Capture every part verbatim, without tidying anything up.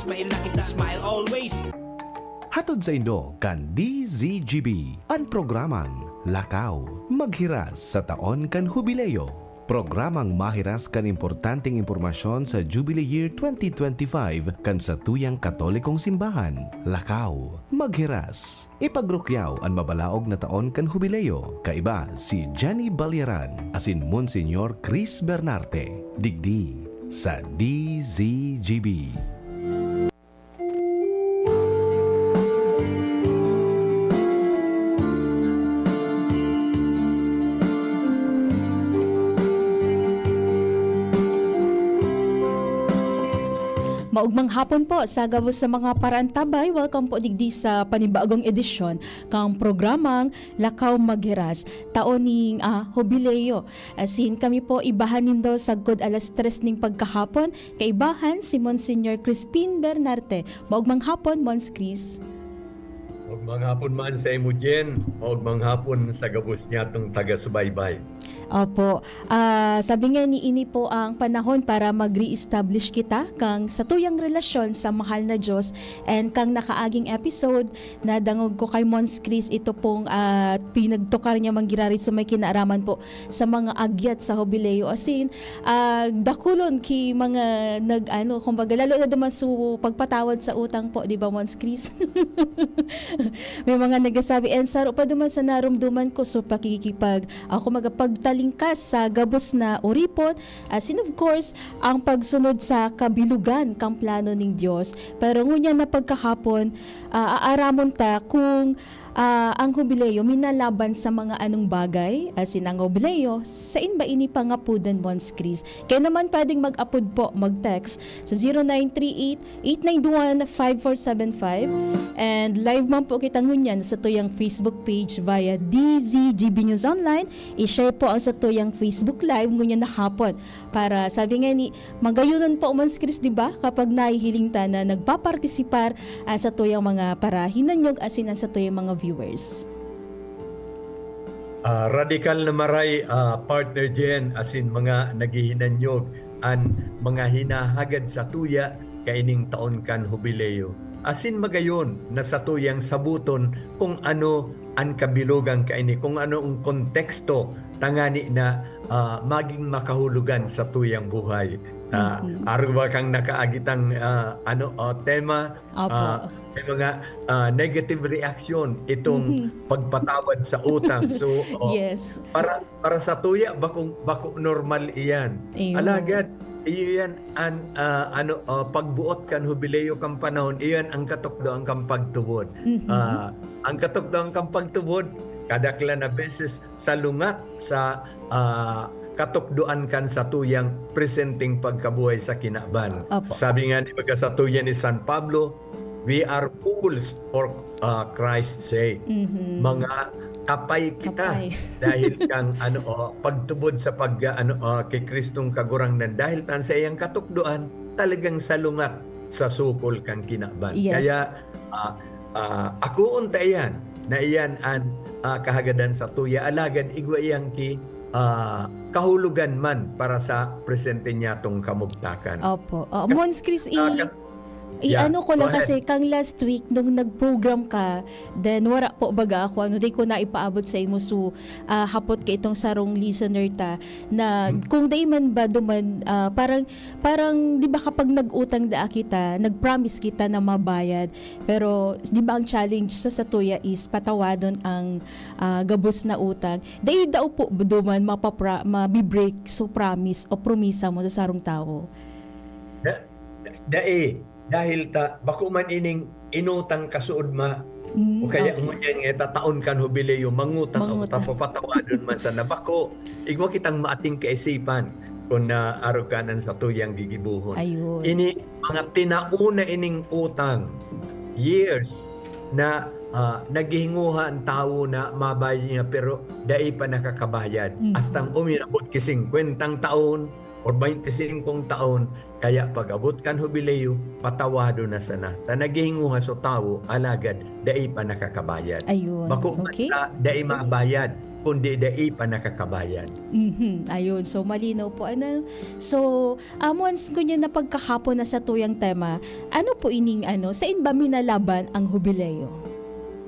Smile na kita, smile always. Hatod saindo kan D Z G B an programang Lakaw Maghiras sa Taon kan Hubileo. Programang mahiras kan importanteng impormasyon sa Jubilee Year twenty twenty-five kan satuyang Katolikong Simbahan. Lakaw Maghiras. Ipagrukyaw an mabalaog na taon kan Hubileo, kaiba si Jenny Balyaran asin Monsignor Chris Bernarte, digdi sa D Z G B. Maugmang hapon po sa gabos sa mga paraantabay. Welcome po digdi sa panibagong edisyon kan programang Lakaw Maghiras, taon ning, ah, Hubileo. Asin kami po ibahan nindo sagkod alas tres ning pagkahapon, kaibahan si Monsignor Crispin Bernarte. Maugmang hapon, Mons Chris. Maugmang hapon man sa imo, Jen. Maugmang hapon sa gabos niyatong taga-subaybay. Opo. Ah, sabi nga ni, ini po ang panahon para mag-re-establish kita kan satuyang relasyon sa mahal na Diyos. And kan nakaaging episode, nadangog ko kay Mons Chris, ito pong, ah, pinagtukar niya man giraray sa may kinaaraman po sa mga agyat sa Hubileo. Asin, ah, dakulon ki mga nag-ano, kumbaga, lalo na duman sa pagpatawad sa utang po, di ba, Mons Chris? May mga nagsasabi, "And saro pa duman sa narumduman ko." So, pakikipag-, ah, kumbaga, pagtalingkas sa gabos na uripot, asin, of course, ang pagsunod sa kabilugan kan plano ning Dios. Pero ngunyan na pagkahapon, ah, aaramon ta kung, ah, ang Hubileo minalaban sa mga anong bagay, asin ang Hubileo, sain ba ini pangapudan, Mons Chris? Kaya naman pwedeng mag-apod po, mag-text sa zero nine three eight, eight nine one, five four seven five. And live man po kita ngunyan sa tuyang Facebook page via D Z G B News Online. I-share po ang sa tuyang Facebook Live ngunyan na hapon. Para, sabi nga ni, magayonon po, Mons Chris, di ba? Kapag nahihiling ta na nagpapartisipar ang sa tuyang mga parahinanyog asin ang sa tuyang mga viewers. Ah, radikal na maray, ah, partner Jen, asin mga naghihinanyog, an mga hinahagad sa tuya kaining taon kan Hubileo. Asin magayon na satuyang sabuton kung ano an kabilugan kaini, kung ano ang konteksto tangani na, ah, maging makahulugan sa tuyang buhay. Ah, Mhm. arog ba kang nakaagitang, ah, ano, ah, tema? Opo. Ah, may mga, ah, negative reaction itong Mhm. pagpatawad sa utang. So, oh, Yes. para, para sa tuya, bako, bako normal iyan. Ayun. Alagad, iyo yan, an, ah, ano, ah, pagbuot kan Hubileo kan panahon, iyan ang katukdoan kan pagtubod. Mhm. Ah, ang katukdoan kan pagtubod, kadaklan na beses, salungat sa, ah, katukdoan kan satuyang presenteng pagkabuhay sa kinaban. Opo. Sabi nga ni, baga, satuya ni San Pablo, "We are fools for, ah, Christ's sake." Mhm. Mga kapay kita Kapay. dahil kang, ano, oh, pagtubod sa pag, ano, oh, kay Kristong Kagurangnan. Dahil tan sa iyang katukdoan, talagang salungat sa sukol kan kinaban. Yes. Kaya, ah, ah, akoon ta iyan, na iyan an, ah, kahagadan sa tuya, alagad igwa iyan ki, ah, kahulogan man para sa presente niyatong kamugtakan. Opo. Oh, Kas-, Mons Chris, i-, ah, ka-, i-, yeah, ano ko lang go ahead. Kasi, kang last week, nung nag-program ka, then wara po baga ako, ano, di ko na ipaabot sa imo. So, ah, hapot ka itong sarong listener ta, na Hmm. kung dai man ba duman, ah, parang, parang, di ba, kapag nag-utang daa kita, nag-promise kita na mabayad. Pero, di ba, ang challenge sa satuya is patawadon ang, ah, gabos na utang. Dai daw po duman mapapra-, mabi-break so promise o promisa mo sa sarong tawo? Da-, dai, dahil ta, bako man ining inutang kasuod ma, Hmm, o kaya okay. ngunyan nga, tataon kan Hubileo, mangutang ako, Mangutang. tapos patawadon man sana. Bako, igwa kitang maating kaisipan kung naarog ka nan satuyang gigibohon. Ayun. Ini, mga tinaon na ining utang, years na, ah, naghihinguha ang tawo na mabayad niya, pero dai pa nakakabayad. Mhm. Astang uminabot ki singkwentang taon or baynte singkong taon, kaya pag-abot kan Hubileo, patawadon na sana. Ta naghihinguha so tawo, alagad dai pa nakakabayad. Ayun, Bako man okay. sa dai mabayad, kundi dai pa nakakabayad. Mhm, ayun. So, malinaw po. Ano? So, Amons, ngunyan na pagkahapon na sa tuyang tema, ano po ining ano, sain ba minalaban ang hubileo?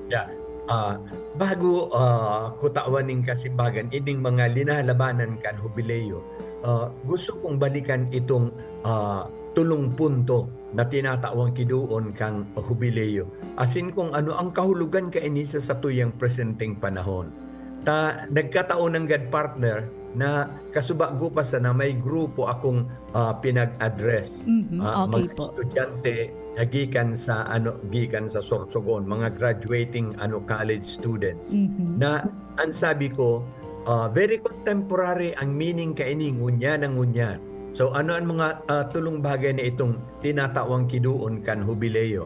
Yeah. Ah, bago ah, kutawan ning kasimbagan, ining mga linalabanan kan hubileo, ah, gusto kong balikan itong ah, tulong punto na tinatawang kidoon kang hubileo. Asin kung ano ang kahulogan kaini sa satuyang presenteng panahon. Ta nagkataon nanggad, partner, na kasubago pa sana may grupo akong ah, pinag-address. Mhm, Ah, okay mga po. estudyante na gikan sa ano, gikan sa Sorsogon, mga graduating ano, college students. Mhm. Na ang sabi ko, ah, very contemporary ang meaning kaini, ngunyan na ngunyan. So ano ang mga ah, tulong bagay na itong tinatawang kidoon kan hubileo?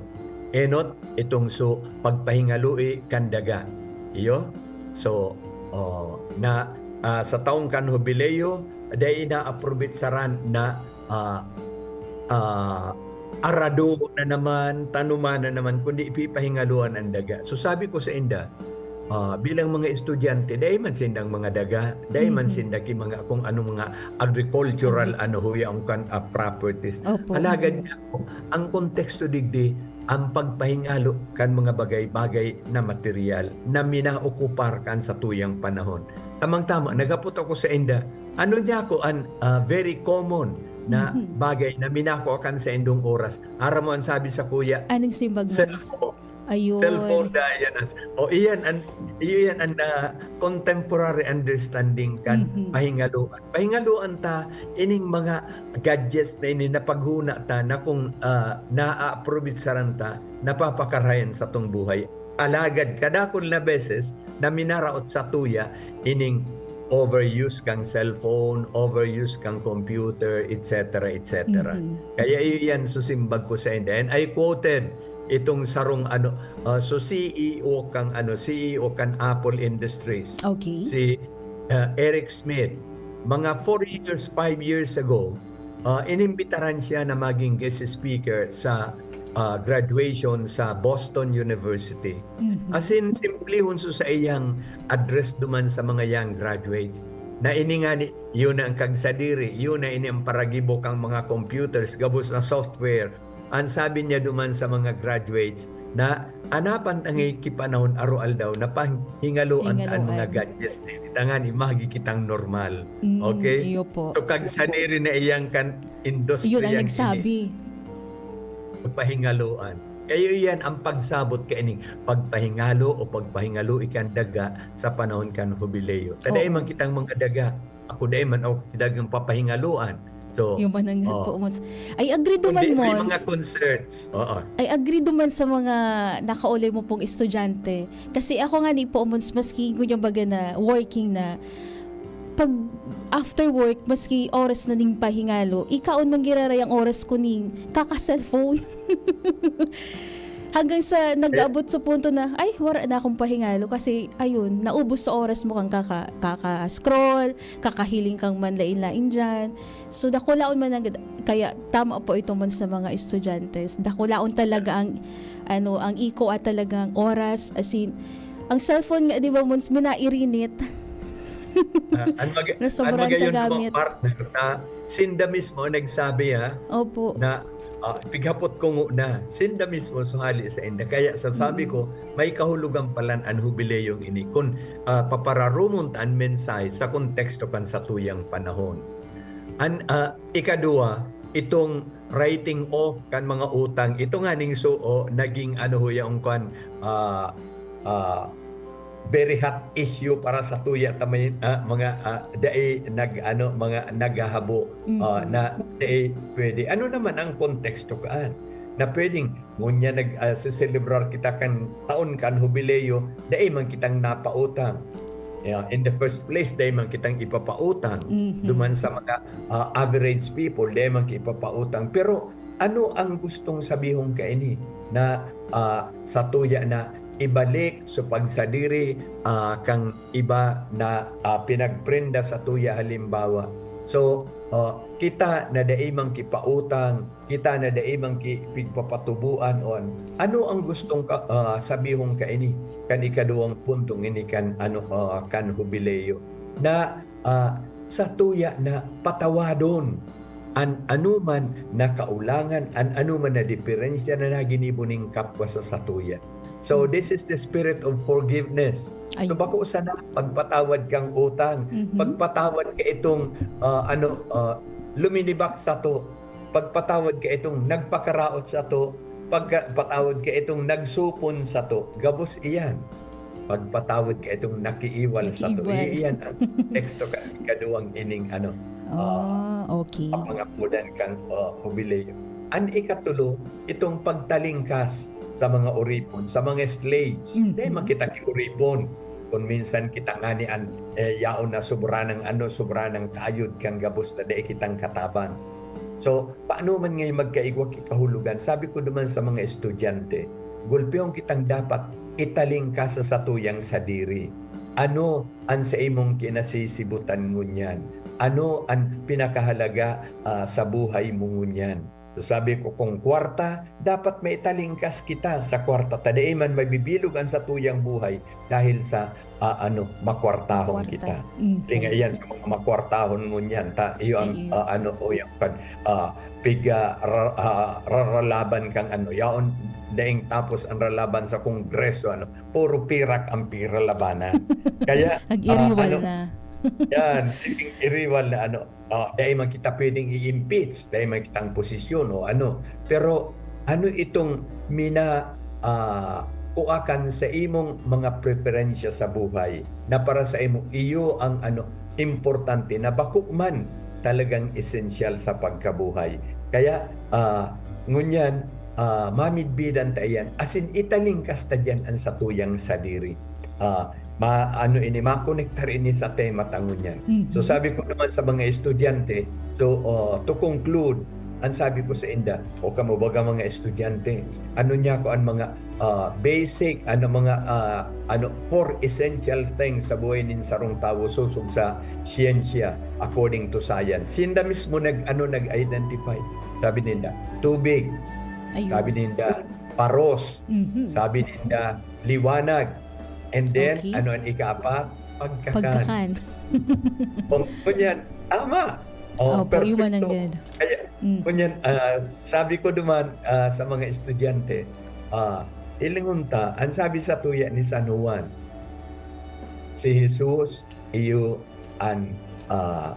Enot, itong so pagpahingaloi kan daga. Iyo? So, oh, na ah, sa taong kan hubileo, dai na aprobitsaran na ah, ah, arado na naman, tanuman na naman, kundi ipipahingaloan ang daga. So sabi ko sa inda, ah, bilang mga estudyante, dai man sindang mga daga, dai man Mhm. sinda ki mga kung anong mga agricultural Agri- ano huya ang kan ah, properties. Opo. Alagad Mhm. nga po, ang konteksto digdi, ang pagpahingalo kan mga bagay-bagay na material na minaokupar kan satuyang panahon. Tamang-tama, naghapot ako sa inda, ano niya ako an ah, very common na Mhm. bagay na minako kan sa indong oras? Aram mo ang sabi sa kuya, Anong simbag mo? Cellphone. Ayun. Cellphone da, yan as, o iyan an iyan an ah, contemporary understanding kan Mhm. Pahingaloan. Pahingaloan ta ining mga gadgets na ini na paghuna ta na kung ah, naaprobitsaran ta, napapakarayan satong buhay. Alagad kadakul na beses na minaraot satuya ining overuse kang cellphone, overuse kang computer, et cetera, et cetera. Mhm. Kaya iyan susimbag ko sa inda. And I quoted itong sarong ano, ah, so C E O kang ano, C E O kan Apple Industries. Okay. Si ah, Eric Schmidt. Mga four years, five years ago, ah, inimbitaran siya na maging guest speaker sa ah, graduation sa Boston University. Mhm. As in, simplihon so sa iyang address duman sa mga young graduates. Na ini nga ni, yun na ang kagsadiri, yun na ini ang paragibo kang mga computers, gabos na software. Ang sabi niya duman sa mga graduates, na anapan tangay ki panahon aroaldaw na pahingaloan ta an mga Hingaloan. gadgets na ini. Tangan, imagi kitang normal. Mm, Okay? iyo po. So, kagsadiri na iyang kan Yun ang industriyang ini. nagsabi. Pagpahingaloan. Kayo iyan ang pagsabot kaining pagpahingalo o pagpahingalo ikan daga sa panahon kan hubileo. Ta dai Oo. man kitang mga daga. Ako dai man ako dagang papahingaloan. So, Yung man ang oh. po, Mons. I agree duman, Kundi may Mons. mga concerts. Oo. I agree duman sa mga nakauli mo pong estudyante. Kasi ako nga ni po, Mons, maski ko yung baga na working na, pag after work, maski oras na ning pahingalo, ikaon man giraray ang oras ko ning kaka-cellphone. Hanggang sa nag-abot sa punto na, ay, wala na akong pahingalo kasi, ayun, naubos sa oras mo kang kaka, kaka-scroll, kakahiling kang manlain-lain dyan. So, dakulaon man ang, kaya tama po ito man sa mga estudyante. Dakulaon talaga ang, ano, ang iko at talagang oras. As in, ang cellphone nga, di ba, Mons, minairinit. Ah, ang mag- Nasobrahan ang magayon sa naman, gamit. Partner, na sinda mismo ang nagsabi, ha, Opo. na ah, pighapot ko ngo na, sinda mismo suhali sa inda. Kaya sa sabi Mm. ko, may kahulugan palan an hubileyong ini. Kun ah, papararumon ta an mensahe sa konteksto kan satuyang panahon. An ah, ikadua, itong writing off kan mga utang, ito nga ning suo, naging ano ho yaong kwan, ah, ah, very hot issue para sa tuya ta may ah, mga ah, dai nag ano, mga naghahabo ah, Mm. na dai pwede. Ano naman ang konteksto kaan? Na pwedeng ngunyan nag ah, seselebrar kita kan taon kan hubileo, dai man kitang napautang. Yeah, in the first place, dai man kitang ipapautang. Mhm. Duman sa mga ah, average people, dai man kita ipapautang. Pero ano ang gustong sabihon kaini na ah, sa tuya na ibalik sa pagsadiri ah, kang iba na ah, pinagprenda sa tuya, halimbawa, So, ah, kita na dai man kipautang, kita na dai man ki-, pigpapatuboan on. Ano ang gustong ka, ah, sabihon kaini kan ikaduwang puntong ini kan, ano, ah, kan Hubileo? Na, ah, satuya na patawadon an anoman na kaulangan, an anoman na diferensya na naginibo ning kapwa sa satuya. So, this is the spirit of forgiveness. So, Ayun. bako sana pagpatawad kang utang, Mhm. pagpatawad ka itong, ah, ano, ah, luminibak sato, pagpatawad ka itong nagpakaraot sato, pagpatawad ka itong nagsupon sato, gabos iyan. Pagpatawad ka itong nakiiwal sato. Nakiiwal. Iyan ang teksto kan ikaduwang ining ano, ah, Oh, okay. kapangapudan kang, ah, Hubileo. An ikatulo, itong pagtalingkas sa mga oripon, sa mga slaves. Mhm. Dai man kita ki oripon. Kun minsan kita ngani an, eh, yaon na sobra nang ano, sobra nang kayod kan gabos na dai kitang katabang. So, paano man ngay magkaigwa ki kahulogan? Sabi ko duman sa mga estudyante, gulpihon kitang dapat italingkas sa satuyang sadiri. Ano an saimong kinasisibutan ngunyan? Ano an pinakahalaga, ah, sa buhay mo ngunyan? So, sabi ko, kung kwarta, dapat maitalingkas kita sa kwarta. Ta dai man mabibilog an satuyang buhay dahil sa, ah, ano, makwartahon Kwarta. kita. Mhm. Dai nga iyan sa mga makwartahon ngunyan, ta iyo ang, Iyo. ah, ano, o yung pag, ah, piga, ra-, ah, raralaban kang ano, yaon daing tapos ang ralaban sa Kongreso, ano, puro pirak ang piralabanan. Kaya, ah, Nag-iriwal ano, na. yan, sige, iriwal na ano, ah, dai man kita pwedeng i-impeach, dai man kitang posisyon o ano. Pero ano itong mina-, ah, kua kan sa imong mga preferensya sa buhay na para sa imo, iyo ang ano, importante na bako man talagang esensyal sa pagkabuhay. Kaya, ah, ngunyan, ah, mamidbidan ta iyan, asin italingkas ta diyan an satuyang sadiri. Ah, ma-, ano ini, makonektar ini sa tema ta ngunyan. Mhm. So, sabi ko naman sa mga estudyante, so, oh, to conclude, ang sabi ko sa inda, "O kamo baga mga estudyante, ano niya ko an mga, ah, basic, ano, mga, ah, ano, four essential things sa buhay nin sarong tawo sosog sa siyensya, according to science?" Sinda mismo nag-, ano, nag-identify. Sabi ninda, "Tubig." Ayun. Sabi ninda, "Paros." Mhm. Sabi ninda, "Liwanag." And then, Okay. ano an ikaapat? Pagkakan. Pagkakan. O, ngunyan, tama. O, Opo, iwan ang perfecto. Ganda. Kaya, Mm. ngunyan, ah, sabi ko duman, ah, sa mga estudyante, ah, hilingon ta, an sabi sa tuya ni San Juan, si Jesus, iyo an, ah,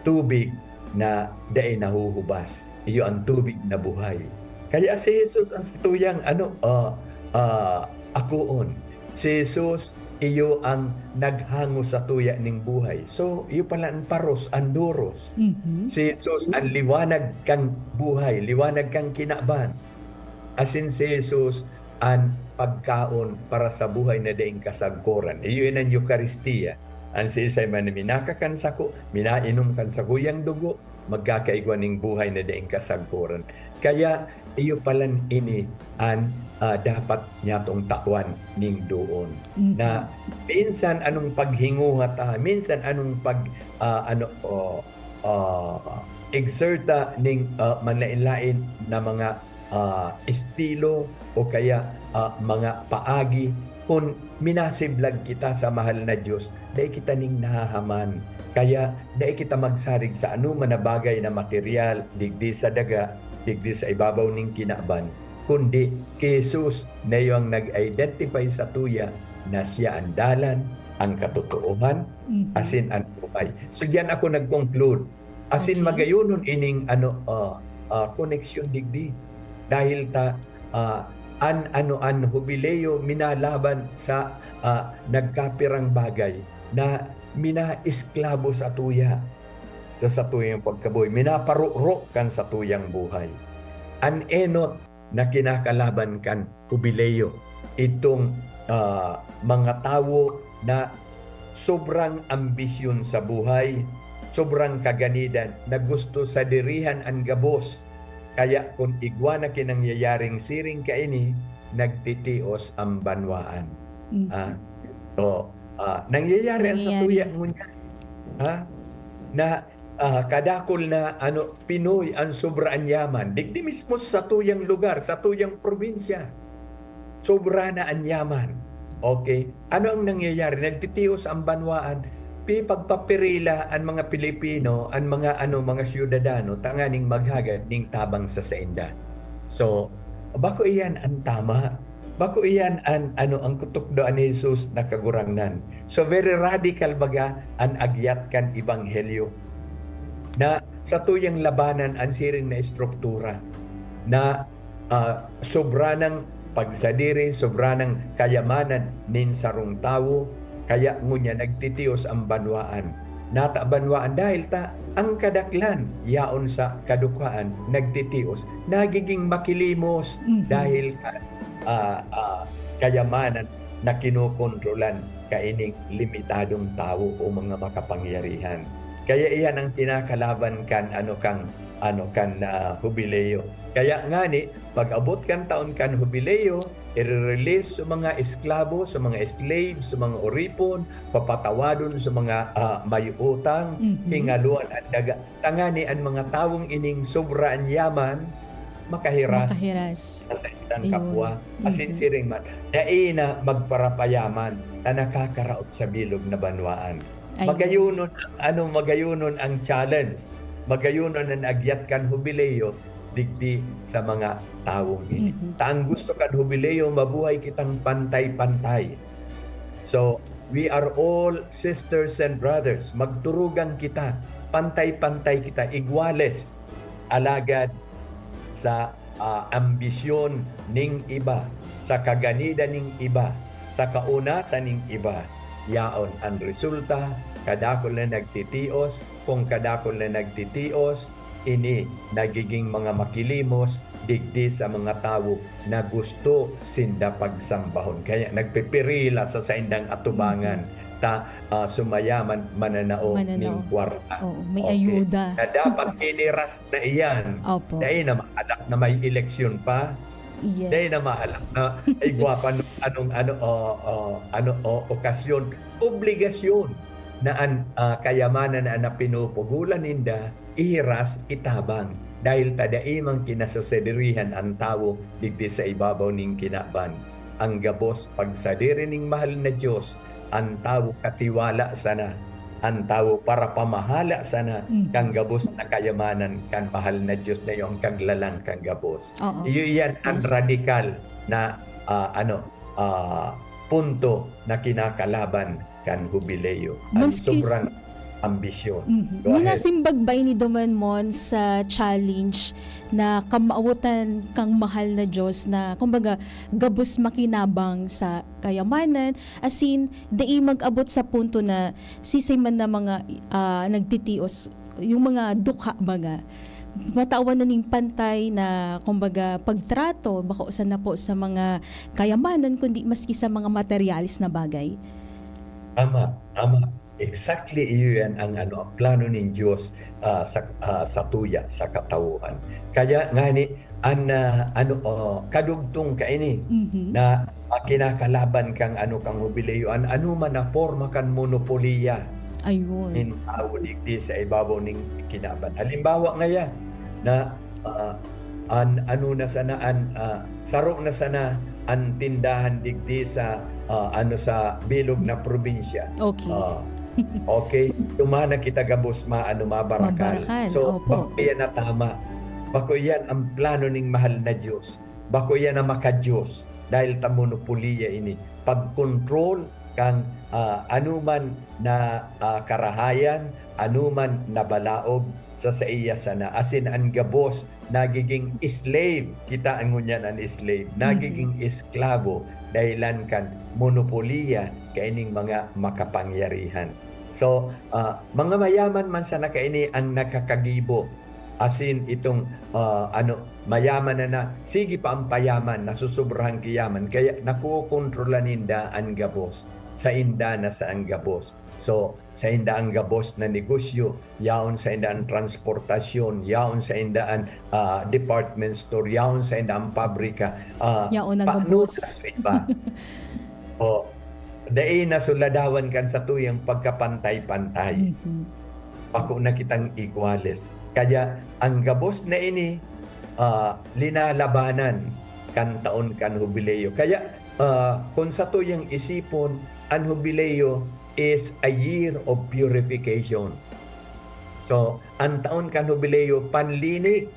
tubig na dai nahuhubas. Iyo an tubig na buhay. Kaya si Jesus an satuyang, ano, ah, ah, akoon. Si Jesus, iyo ang naghango sa tuya ning buhay. So, iyo pala an paros, an doros. Mhm. Si Jesus an liwanag kan buhay, liwanag kan kinaban. Asin si Jesus an pagkaon para sa buhay na daing kasagkoran. Iyo iyan an Eukaristia. An siisay man na minakakan sako, minainom kan sakuyang dugo, magkakaigwa ning buhay na daing kasagkoran. Kaya iyo palan ini an, ah, dapat nyatong tawan ning doon. Mhm. Na minsan anong paghinguha ta, minsan anong pag, ah, ano, o, ah, exerta ning, ah, manlain-lain na mga, ah, estilo o kaya, ah, mga paagi, kun minasiblag kita sa mahal na Dios, dai kita ning nahahaman. Kaya dai kita magsarig sa anoman na bagay na material, digdi sa daga, digdi sa ibabaw ning kinaban, kundi ki Jesus na iyo ang nag-identify sa tuya na siya an dalan, ang katotoohan, Mhm. asin an buhay. So, diyan ako nag-conclude. Asin Okay. magayonon ining ano, ah, ah, koneksyon digdi. Dahil ta, ah, an ano, an Hubileo minalaban sa, ah, nagkapirang bagay na minaesklabo sa tuya, sa satuyang pagkabuhay, minaparo-ro kan satuyang buhay. An enot na kinakalaban kan Hubileo, itong, ah, mga tawo na sobrang ambisyon sa buhay, sobrang kaganidan na gusto sadirihan an gabos. Kaya kun igwa na ki nangyayaring siring kaini, nagtitios an banwaan. Mhm. Ah, so, ah, nangyayari an Nangyayari. satuya ngunyan. Ha? Na ah, kadakul na, ano, Pinoy an sobra an yaman. Digdi mismo sa satuyang lugar, satuyang probinsya, sobra na an yaman. Okay? Ano ang nangyayari? Nagtitios ang banwaan. Pi-, pagpapirila an mga Pilipino, an mga, ano, mga siyudadano, tanganing maghagad ning tabang sa sainda. So, bako iyan an tama. Bako iyan an, ano, ang kutukdo ni Jesus na Kagurangnan. So, very radical baga an agyat kan ebanghelyo, na satuyang labanan an siring na estruktura na, ah, sobra nang pagsadiri, sobra nang kayamanan nin sarong tawo, kaya ngunyan nagtitios ang banwaan. Nata banwaan dahil ta ang kadaklan yaon sa kadukhaan nagtitios, nagiging makilimos Mhm. dahil kan, ah, ah, kayamanan na kinokontrolan kaining limitadong tawo o mga makapangyarihan. Kaya iyan ang kinakalaban kan, ano, kan, ano, kan, ah, Hubileo. Kaya ngani, pag-abot kan taon kan Hubileo, ire-release sa mga esklabo, sa mga slaves, sa mga oripon, papatawadon sa mga, ah, may utang, Mhm. hingaluan an daga. Tangani an mga tawong ining sobra an yaman, makahiras Makahiras. sa saindang Ayun. kapwa. Asin Mhm. siring man, dai na magparapayaman ta nakakaraot sa bilog na banwaan. Ayun. Magayonon, ano, magayonon ang challenge. Magayonon an agyat kan Hubileo digdi sa mga tawong ini. Mhm. Ta ang gusto kan Hubileo, mabuhay kitang pantay-pantay. So, we are all sisters and brothers. Magturugang kita, pantay-pantay kita, iguales. Alagad sa, ah, ambisyon ning iba, sa kaganida ning iba, sa kaunasan ning iba, yaon an resulta, kadakul na nagtitios. Kung kadakul na nagtitios, ini nagiging mga makilimos digdi sa mga tawo na gusto sinda pagsambahon. Kaya nagpipirila sa saindang atubangan Mhm. ta, ah, sumayaman mananao Mananao. ning kwarta. Oo, may Okay. ayuda. Na dapat hiniras na iyan. Opo. Dai na mahalak na may eleksyon pa. Yes. Dai na mahalak na igwa pa nung anong ano, o, o, ano, o, okasyon, obligasyon na an, ah, kayamanan na, na pinupugulan ninda, ihiras, itabang. Dahil ta dai man kinasasadirihan an tawo digdi sa ibabaw ning kinaban. Ang gabos, pagsadiri ning mahal na Dios, an tawo katiwala sana, an tawo parapamahala sana Mhm. kan gabos na kayamanan kan mahal na Dios na iyo ang kaglalang kan gabos. Oo. Iyo iyan an Yes. radikal na, ah, ano, ah, punto na kinakalaban kan Hubileo, an Maski s- sobrang ambisyon. Mhm. Go ahead. Minasimbag ba ini duman, Mon, sa challenge na kamawotan kang mahal na Dios na, kumbaga, gabos makinabang sa kayamanan? As in, dai mag-abot sa punto na siisay man na mga, ah, nagtitios, yung mga dukha baga, matawan na ning pantay na, kumbaga, pagtrato, bako sana po sa mga kayamanan, kundi maski sa mga materyales na bagay. Tama, tama. Exactly, iyo yan ang ano, ang plano nin Diyos, ah, sa, ah, satuya, sa katawhan. Kaya ngani, an, ah, ano, oh, kadugtong kaini Mhm. na, ah, kinakalaban kang ano, kang Hubileo, an ano man na porma kan monopoliya Ayun. nin tawo digdi sa ibabaw ning kinaban. Halimbawa ngaya na, ah, an ano na sana, an, ah, saro na sana an tindahan digdi sa, ah, ano, sa bilog na probinsya. Okay. Ah, okay. Tumana kita gabos ma-, ano, mabarakal. Mabarakal, So, opo. bako iyan na tama. Bako iyan ang plano ning mahal na Diyos. Bako iyan na maka-Diyos. Dahil ta monopoliya ini. Pag-control kang, ah, anuman na, ah, karahayan, anuman na balaog sa saiya sana. Asin an gabos nagiging slave, kita ngunyan an slave, Mhm. nagiging esklabo dahilan kan monopoliya kaining mga makapangyarihan. So, ah, mga mayaman man sana kaini ang nakakagibo, asin itong, ah, ano, mayaman na na, sige pa ang payaman, nasusobrahan ki yaman, kaya nakokontrola ninda an gabos, sainda na sa an gabos. So, sainda ang gabos na negosyo, yaon sainda an transportasyon, yaon sainda an, ah, department store, yaon sainda an pabrika, ah, Yaon ang paano gabos. na sa iba? O, dai na suladawan kan satuyang pagkapantay-pantay. Mhm. bako na kitang igwales. Kaya ang gabos na ini, ah, linalabanan kan taon kan Hubileo. Kaya, ah, kun sa tuyang isipon, an Hubileo is a year of purification. So, an taon kan Hubileo, panlinig,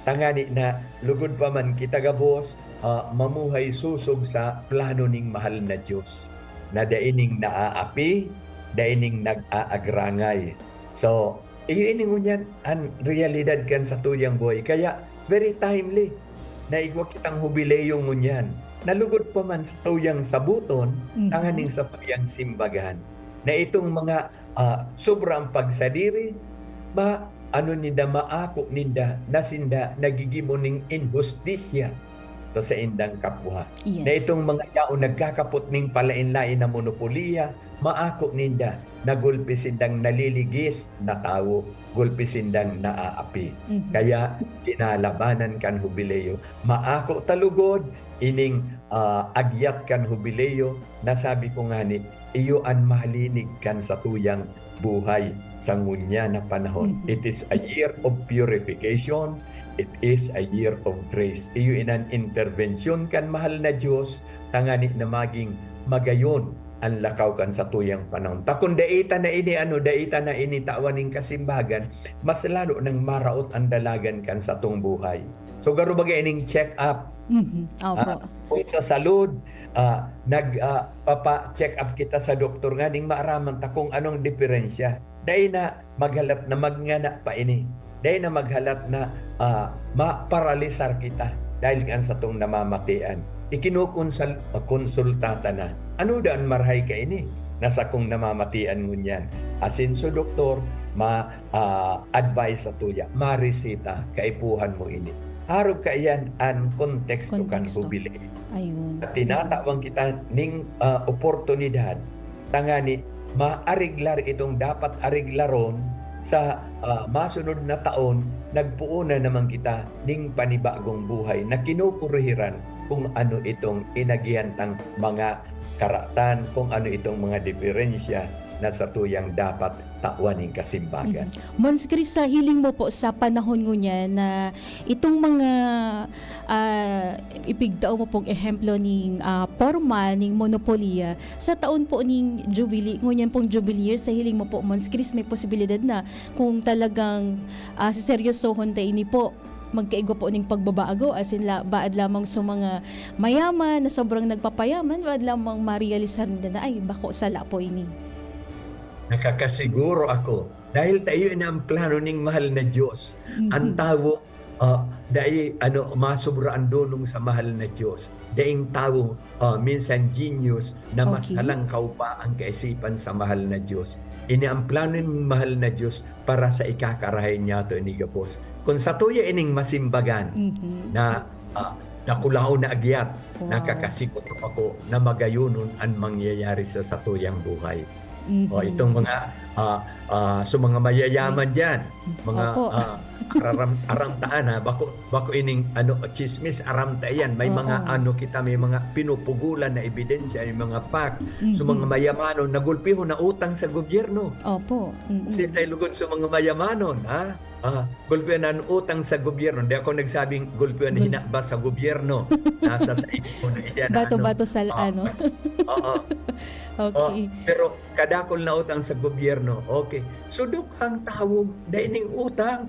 tangani na lugod pa man kita gabos, ah, mamuhay sosog sa plano ning mahal na Dios, na dai ning naaapi, dai ning nag-aagrangay. So, iyo ini ngunyan an realidad kan satuyang buhay. Kaya, very timely na igwa kitang Hubileo ngunyan, na lugod pa man satuyang saboton, Mhm. tanganing satuyang simbagan, na itong mga, ah, sobrang pagsadiri, ma-, ano ninda, maako ninda na sinda nagigibo ning inhustisya sa saindang kapwa. Yes. Na itong mga yaon nagkakapot ning palain-lain na monopolya, maako ninda na gulpi sindang naliligis na tawo, gulpi sindang naaapi. Mhm. Kaya kinalabanan kan Hubileo, maako ta lugod ining, ah, agyat kan Hubileo, na sabi ko ngani, iyo an malinig kan satuyang buhay sa ngunyan na panahon. Mhm. It is a year of purification. It is a year of grace. Iyo inan interbensyon kan mahal na Dios, tangani na maging magayon an lakaw kan satuyang panahon. Ta kun dai ta na ini, ano, dai ta na ini tawan ning kasimbagan, mas lalo nang maraot an dalagan kan satong buhay. So, garo baga ining check-up. Mhm. Opo. Ah, kung sa salud, ah, nag, ah, papa-check up kita sa doktor nganing maaraman ta kung anong diferensya. Dai na maghalat na magngana pa ini. Dai na maghalat na, ah, maparalisar kita dahil kan satong namamatian. Ikinukonsal-, konsulta ta na. Ano daa an marahay kaini na sakong namamatian ngunyan? Asin so doktor, ma-, ah, advice sa tuya, mareseta, kaipuhan mo ini. Arog kaiyan an konteksto kan Konteksto. Hubileo. Ayun. At tinatawan kita ning, ah, oportunidad tangani maariglar itong dapat ariglaron sa, ah, masunod na taon, nagpoon na naman kita ning panibagong buhay na kinukurehiran kung ano itong inagihan tang mga karatan, kung ano itong mga diferensya na satuyang dapat tawan ning kasimbagan. Mhm. Mons Chris, sa hiling mo po sa panahon ngunyan na itong mga, ah, ipigtao mo pong ehemplo ning, ah, porma ning monopolya, sa taon po ning Jubilee, ngunyan pong Jubilee year, sa hiling mo po, Mons Chris, may posibilidad na kung talagang, ah, seseryosohon ta ini po, magkaigwa po ning pagbabago, as in la-, baad lamang sa mga mayaman na sobrang nagpapayaman, baad lamang marealisar nila na, "Ay, bako, sala po ini." Nakakasiguro ako, dahil ta iyo na ang plano ning mahal na Diyos. Mhm. Ang tawo, ah, dai, ano, masobra ang dunong sa mahal na Diyos. Daing tawo, ah, minsan genius na mas Okay. halangkaw pa ang kaisipan sa mahal na Diyos. Ini ang plano ning mahal na Diyos para sa ikakarahay niyato ini gabos. Kun satuya ining masimbagan Mhm. na, ah, nakulaon na agyat, Wow. nakakasigot ako na magayonon an mangyayari sa satuyang buhay. Mhm. O, itong mga, ah, ah, so mga mayayaman May diyan, mga, Opo. ah, araram-, aram ta an, ha, bako, bako ining, ano, chismis, aram ta iyan. May Oo. mga, ano, kita, may mga pinupugulan na ebidensya, may mga facts. So, Mhm. mga mayamanon, nagulpihon na utang sa gobyerno. Opo. Mm-mm. Sila lugod sa mga mayamanon, ha? Ah, gulpihan an utang sa gobyerno. Di ako nagsabing gulpihan Gul- hinakbas sa gobyerno. Nasa sa inyo na iyan, Bato-bato ano? sa, Ah, ano? Oo. Okay. Oh, pero kadakul na utang sa gobyerno. Okay. So, dukhang tawo, dai ning utang.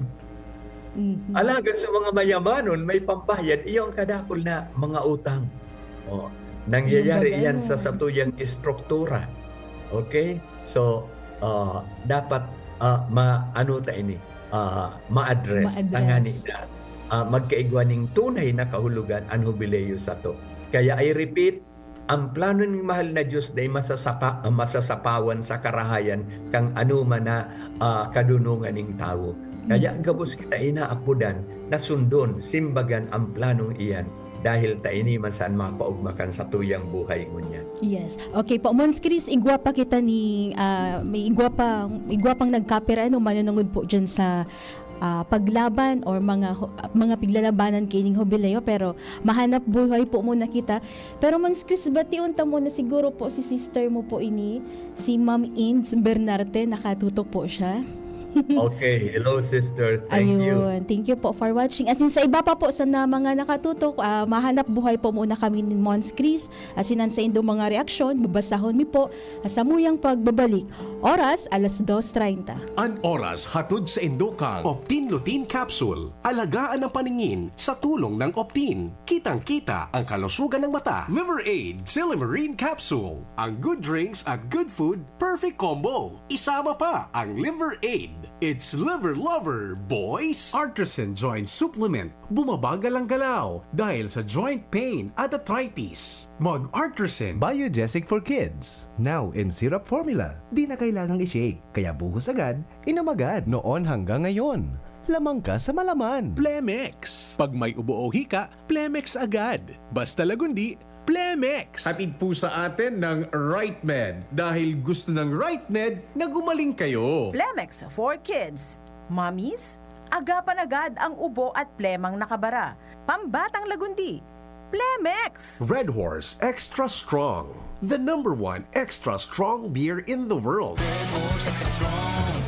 Mhm. Alagad sa mga mayamanon, may pambayad, iyo ang kadakul na mga utang. Oh, nangyayari Yung baga iyan sa ano. satuyang estruktura. Okay? So, ah, dapat, ah, ma-, ano ta ini? Ah, ma-address. Ma-address. Tangani na, ah, magkaigwa ning tunay na kahulogan an hubileo sato. Kaya, I repeat, ang plano ning mahal na Diyos dai masasapa-, masasapawan sa karahayan kan anoman na, ah, kadunongan ning tawo. Kaya Mm. gabos kita inaapodan na sundon, simbagan ang planong iyan, dahil ta ini man saan mapaogma kan satuyang buhay ngunyan. Yes. Okay po, Mons Chris, igwa pa kita ni, ah, may igwa pa, igwa pang nagkapira, ano, manunungod po dyan sa, ah, paglaban or mga hu-, mga piglalabanan kaining hubileo, pero mahanap buhay po muna kita. Pero, Mons Chris, bation ta muna siguro po si sister mo po ini, si Ma'am Inds Bernarte, nakatutok po siya. Okay, hello sister. Thank you. Ayun. Thank you po for watching. As in, sa iba pa po, sa na mga nakatutok, ah, mahanap buhay po muna kami ni Mons Chris. As in, ang sa indong mga reaksyon, babasahon mi po, ah, sa muyang pagbabalik. Oras, alas dos treinta. An oras hatod sa indokang Optin Lutein Capsule. Alagaan ang paningin sa tulong ng Optin. Kitang-kita ang kalusugan ng mata. Liver Aid, Silimarin Capsule. Ang good drinks at good food, perfect combo. Isama pa ang Liver Aid. It's Liver Lover, boys! Artisan Joint Supplement. Bumabagal ang galaw dahil sa joint pain at arthritis. Mag Artisan. Biogesic for Kids. Now in syrup formula. Di na kailangang i-shake. Kaya buhos agad, inom agad. Noon hanggang ngayon, lamang ka sa malaman. Plemex. Pag may ubo o hika, Plemex agad. Basta Lagundi, Plemex. Hatid po sa atin ng RightMed dahil gusto ng RightMed na gumaling kayo. Plemex for Kids. Mommies, agapan agad ang ubo at plemang nakabara. Pambatang Lagundi, Plemex! Red Horse Extra Strong, the number one extra strong beer in the world.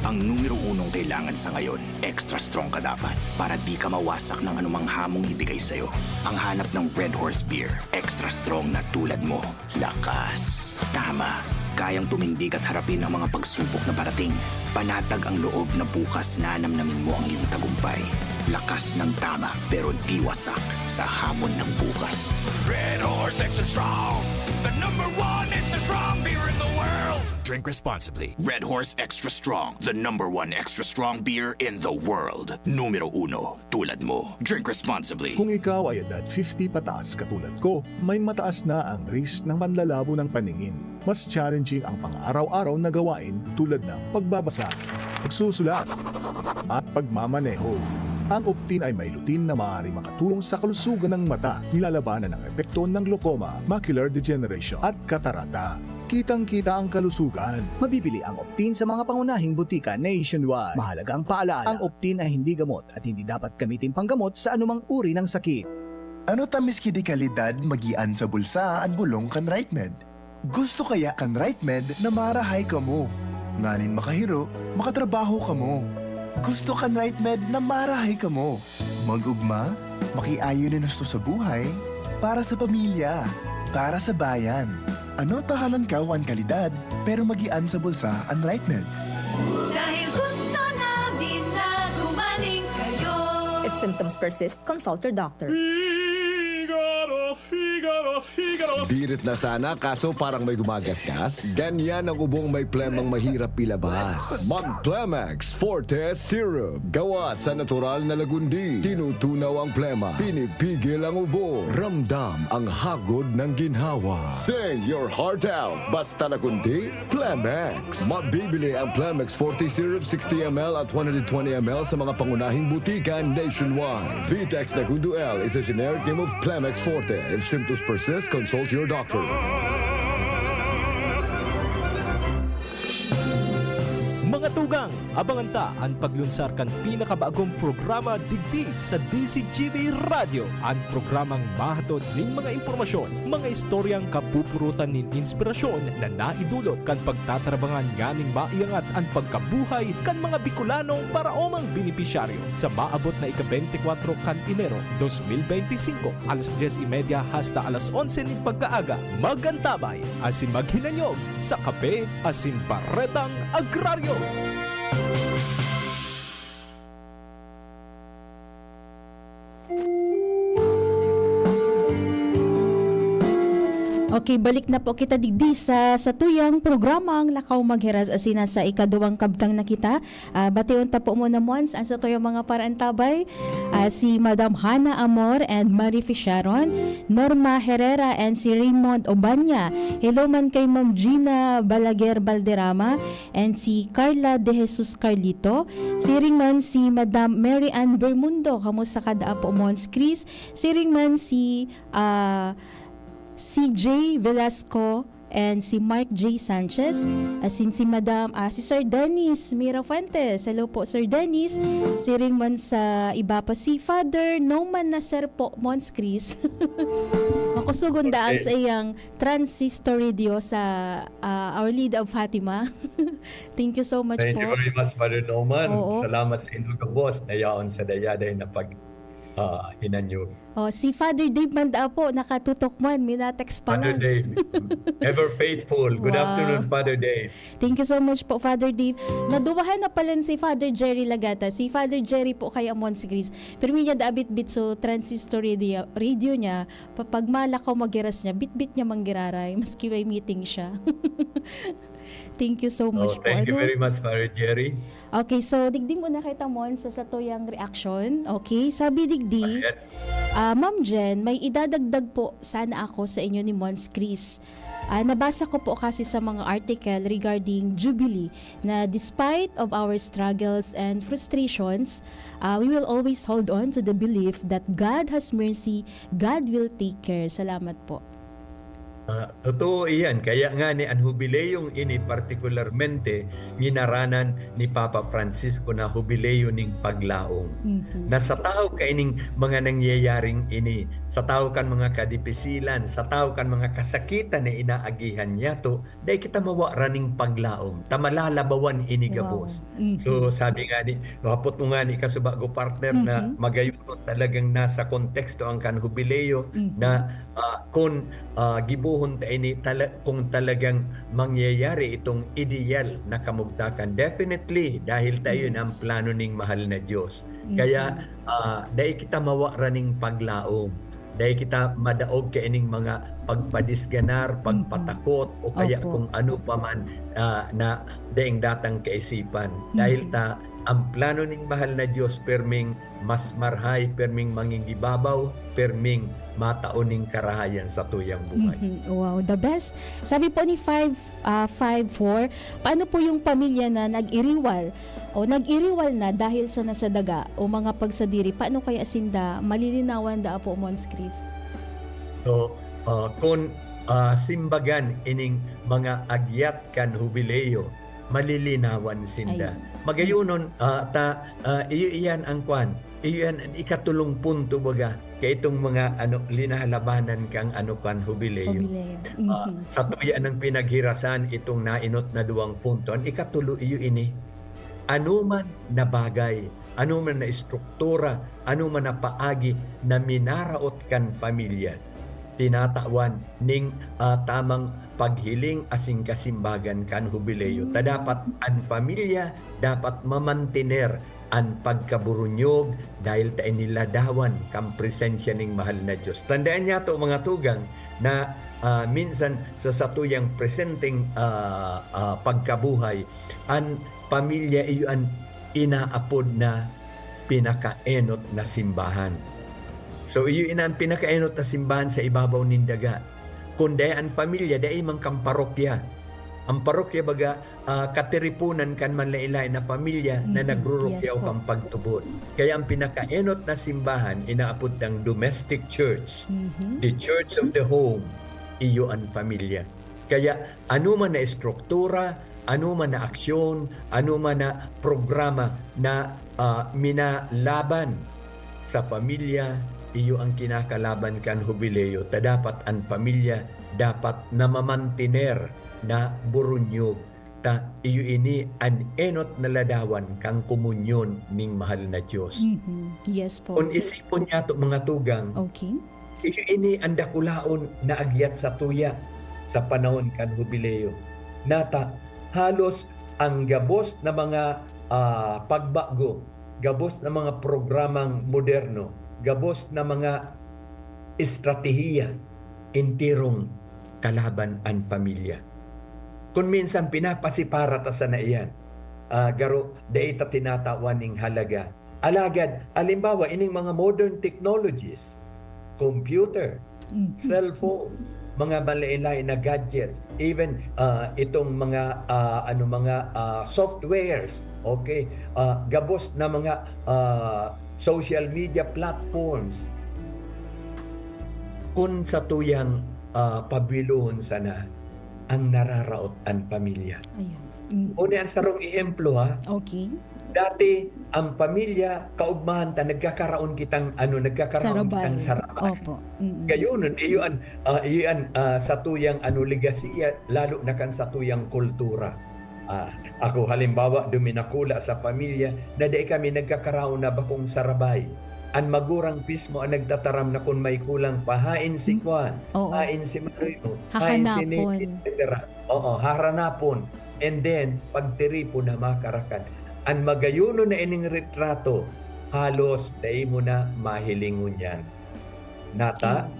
Ang numero unong kailangan sa ngayon, extra strong ka dapat para di ka mawasak ng anumang hamong ibigay sa'yo. Ang hanap ng Red Horse Beer, extra strong na tulad mo. Lakas. Tama. Kayang tumindig at harapin ang mga pagsubok na parating. Panatag ang loob na bukas nanamnamin mo ang iyong tagumpay. Lakas ng tama pero di wasak sa hamon ng bukas. Red Horse Extra Strong, the number one extra strong beer in the world. Drink responsibly. Red Horse Extra Strong, the number one extra strong beer in the world. Numero uno, tulad mo. Drink responsibly. Kung ikaw ay edad fifty pataas katulad ko, may mataas na ang risk ng panlalabo ng paningin. Mas challenging ang pang-araw-araw na gawain tulad ng pagbabasa, pagsusulat, at pagmamaneho. Ang Optin ay may lutein na maaaring makatulong sa kalusugan ng mata, nilalabanan ang epekto ng glaucoma, macular degeneration, at katarata. Kitang-kita ang kalusugan. Mabibili ang Optin sa mga pangunahing butika nationwide. Mahalagang paalaala, ang Optin ay hindi gamot at hindi dapat gamitin panggamot sa anumang uri ng sakit. Ano ta miski di kalidad magian sa bulsa an bolong kan RightMed? Gusto kaya kan RightMed na marahay kamo, nganing makahiro, makatrabaho kamo. Gusto kan RightMed na marahay kamo, mag-ugma, makiayon nin husto sa buhay, para sa pamilya, para sa bayan. Ano ta halangkaw an kalidad, pero magian sa bulsa an RightMed? Dahil gusto namin na gumaling kayo. If symptoms persist, consult your doctor. Figaro, Figaro, Figaro. Birit na sana, kaso parang may gumagasgas. Ganyan ang ubong may plemang mahirap ilabas. Mag Plemex Forte Syrup. Gawa sa natural na lagundi. Tinutunaw ang plema. Pinipigil ang ubo. Ramdam ang hagod ng ginhawa. Sing your heart out. Basta lagundi, Plemex. Mabibili ang Plemex Forte Syrup sixty M L at one hundred twenty M L sa mga pangunahing butika nationwide. Vitex Nagundo L is a generic name of Plemex Forte. If symptoms persist, consult your doctor. Mga tugang, abangan ta an paglunsar kan pinakabagong programa digdi sa D Z G B Radyo, an programang mahatod nin mga impormasyon, mga istoryang kapupurutan nin inspirasyon na naidulot kan pagtatarabangan nganing maiangat an pagkabuhay kan mga Bicolanong paraomang benepisyaryo. Sa maabot na ika-bente kwatro kan Enero dos mil bente singko, alas dyes y media hasta alas onse nin pagkaaga, mag-antabay asin maghinanyog sa Kape asin Baretang Agraryo. Okay, balik na po kita digdi sa satuyang programang Lakaw Maghiras, asin nasa ikaduwang kabtang na kita. Ah, bation ta po muna, Mons, ang satuyang mga paraantabay. Ah, si Madam Hana Amor and Marie Fisharon, Norma Herrera and si Raymond Obanya. Hello man kay Ma'am Gina Balaguer Balderrama and si Carla De Jesus Carlito. Siring man si Madam Mary Ann Bermundo, kamusta ka daa po, Mons Chris? Siring man si, ah, C J Velasco and si Mark J Sanchez, asin si Madam, ah, si Sir Dennis Mirafuentes. Hello po, Sir Dennis. Siring man sa iba pa, si Father Noman Nasser po, Mons Chris. Kusugon daang Okay. sa iyang transistor radio sa, ah, Our Lady of Fatima. Thank you so much Thank you po. very much, Father Norman. Oo. Salamat sa inyong gabos na yaon sa dayaday na pag, ah, hinanyog. Oh, si Father Dave man daa po, nakatutok man, minatext pa Father lang. Dave, ever faithful. Good Wow. afternoon, Father Dave. Thank you so much po, Father Dave. Naduwahan na pala si Father Jerry Lagata. Si Father Jerry po kaya Mons Gris. Pero niya daabit-bit so transistor radio, radio niya. Pa-, pag malakaw magiras niya, bitbit niya manggiraray, maski may meeting siya. Thank you so Oh, much po, thank you ano? very much, Father Jerry. Okay, so digdi muna kita, Mon, sa satuyang reaction. Okay, sabi digdi, Ayan. ah, Ma'am Jen, may idadagdag po sana ako sa inyo ni Mons Chris. Ah, nabasa ko po kasi sa mga article regarding Jubilee na despite of our struggles and frustrations, ah, we will always hold on to the belief that God has mercy, God will take care. Salamat po. Ah, totoo iyan. Kaya nga ni an hubileyong ini partikularmente ginaranan ni Papa Francisco na hubileyo nin paglaom. Mhm. Na sa tahaw kaining mga nangyayaring ini, sa tahaw kan mga kadipisilan, sa tahaw kan mga kasakitan na inaagihan niyato, dai kita mawaran nin paglaom, ta malalabawan ini Wow. gabos. Mhm. So, sabi nga ni, hapot mo nga ni kasubago partner na Mhm. magayon talagang nasa konteksto ang kan hubileo Mhm. na, ah, kun, ah, gibohon ta ini tala-, kung talagang mangyayari itong ideal na kamugtakan. Definitely, dahil ta iyon ang Yes. plano ning mahal na Diyos. Mhm. Kaya, ah, dai kita mawaran ning paglaom. Dai kita madaog kaining mga pagpadisganar, Mhm. pagpatakot, o kaya Opo. kung ano pa man, ah, na daing datang kaisipan. Dahil Mhm. ta, ang plano ning mahal na Diyos, perming mas marhay, perming mangingibabaw, perming matao ning karahayan sa tuyang buhay. Mhm. Wow, the best. Sabi po ni five, ah, five four, paano po yung pamilya na nag-iriwal o nag-iriwal na dahil sa nasadaga o mga pagsadiri? Paano kaya sinda malilinawan daa po, Mons Chris? So, ah, kun, ah, simbagan ining mga agyat kan hubileo, malilinawan sinda. Ayun. Magayonon, ah, ta, ah, iyo iyan ang kwan, iyo iyan an ikatulong punto baga, kaitong mga, ano, linahalabanan kang, ano, kan hubileo. Hubileo. Ah, Mhm. sa tuya nang pinaghirasan itong nainot na duwang punto. An ikatulo, iyo ini. Anoman na bagay, anoman na estruktura, anoman na paagi na minaraot kan pamilya, tinatawan ning, ah, tamang paghiling asin kasimbagan kan hubileo. Ta Hmm. dapat an pamilya dapat mamantiner an pagkaburunyog dahil ta ini ladawan kan presensya ning mahal na Diyos. Tandaan niyato, mga tugang, na, ah, minsan sa satuyang presenteng, ah, ah, pagkabuhay, an pamilya iyo an inaapod na pinakaenot na simbahan. So, iyo ini an pinakaenot na simbahan sa ibabaw nin daga. Kun dai an pamilya, dai man kan parokya. Ang parokya baga, ah, katiriponan kan manlaen-laen na pamilya na Mhm. nagrurukyaw Yes po. kan pagtubod. Kaya ang pinakaenot na simbahan, inaapod tang domestic church, Mhm. the church of the home, iyo an pamilya. Kaya ano man na estruktura, ano man na aksyon, ano man na programa na, ah, minalaban sa pamilya, iyo ang kinakalaban kan hubileo, ta dapat an pamilya dapat na mamantiner na burunyog, ta iyo ini an enot na ladawan kan komunyon ning mahal na Diyos. Mhm. Yes po. Kun isipon niyato, mga tugang, Okay. iyo ini an dakulaon na agyat sa tuya sa panahon kan hubileo. Nata, halos ang gabos na mga, ah, pagbago, gabos na mga programang moderno, gabos na mga estratehiya, enterong kalaban an pamilya. Kun minsan pinapasipara ta sana iyan, ah, garo dai ta tinatawan ning halaga. Alagad, halimbawa, ining mga modern technologies, computer, Mhm. cellphone, mga malain-lain na gadgets, even, ah, itong mga, ah, ano, mga, ah, softwares, okay? Ah, gabos na mga, ah, social media platforms. Kun sa tuyang, ah, pabilohon sana ang nararaot an pamilya. Ayun. Mm. Uni an sarong ehemplo, ha? Okay. Dati, ang pamilya, kaugmahan ta, nagkakaraon kitang, ano, nagkakaraon kitang Sarabay. sarabay. Opo. Mm. Gayonon, iyo an, ah, iyo an, ah, satuyang, ano, legasiya, lalo na kan satuyang kultura. Ah, ako, halimbawa, duminakula sa pamilya na dai kami nagkakaraon na bakong sarabay. An magurang mismo an nagtataram na kun may kulang pa, haen si Hmm. kwan, Oo. haen si Manoy mo, haen si Nini, Hahanapon. et cetera. Oo, haranapon. And then, pagtiripon na makarakan. An magayonon na ining retrato, halos dai mo na mahiling ngunyan. Nata, Hmm.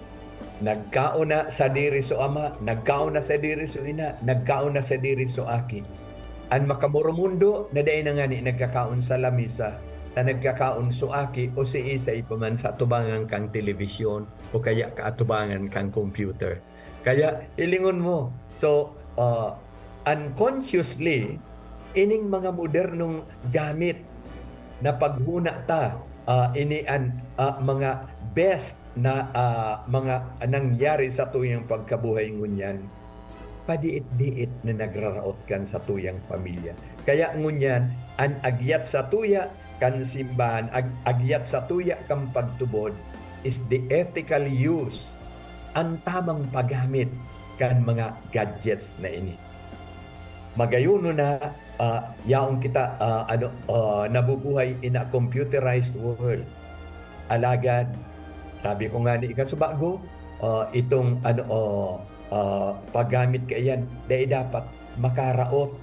nagkaon na sadiri so ama, nagkaon na sadiri so ina, nagkaon na sadiri so aki. An makamoromundo na dai na ngani nagkakaon sa lamesa, ta nagkakaon so aki o si isay pa man sa atubangan kan telebisyon o kaya kaatubangan kan computer. Kaya hilingon mo. So, ah, unconsciously, ining mga modernong gamit na paghuna ta, ah, ini an, ah, mga best na, ah, mga nangyari satuyang pagkabuhay ngunyan, padiit-diit na nagraraot kan satuyang pamilya. Kaya ngunyan, an agyat satuya kan simbahan, ag-, agyat satuya kan pagtubod is the ethical use, an tamang paggamit kan mga gadgets na ini. Magayonon na, ah, yaon kita, ah, ano, ah, nabubuhay in a computerized world. Alagad, sabi ko ngani kasubago, ah, itong ano, ah, ah, paggamit kaiyan, dai dapat makaraot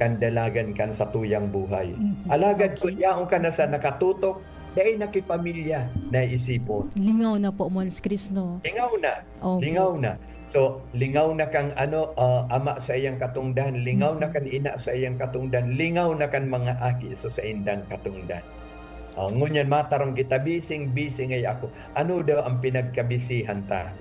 kan dalagan kan satuyang buhay. Mhm. Alagad kun Okay. yaon ka na sa nakatutok, dai na ki pamilya na isipon. Lingaw na po, Mons Chris, no? Lingaw na. Opo. Lingaw na. So, lingaw na kang ano, ah, ama sa iyang katungdan, lingaw na Mm. kan ina sa iyang katungdan, lingaw na kan mga aki sa saindang katungdan. Oh, ngunyan mataram kita, bising-bising ay ako. Ano daw ang pinagkabisihan ta?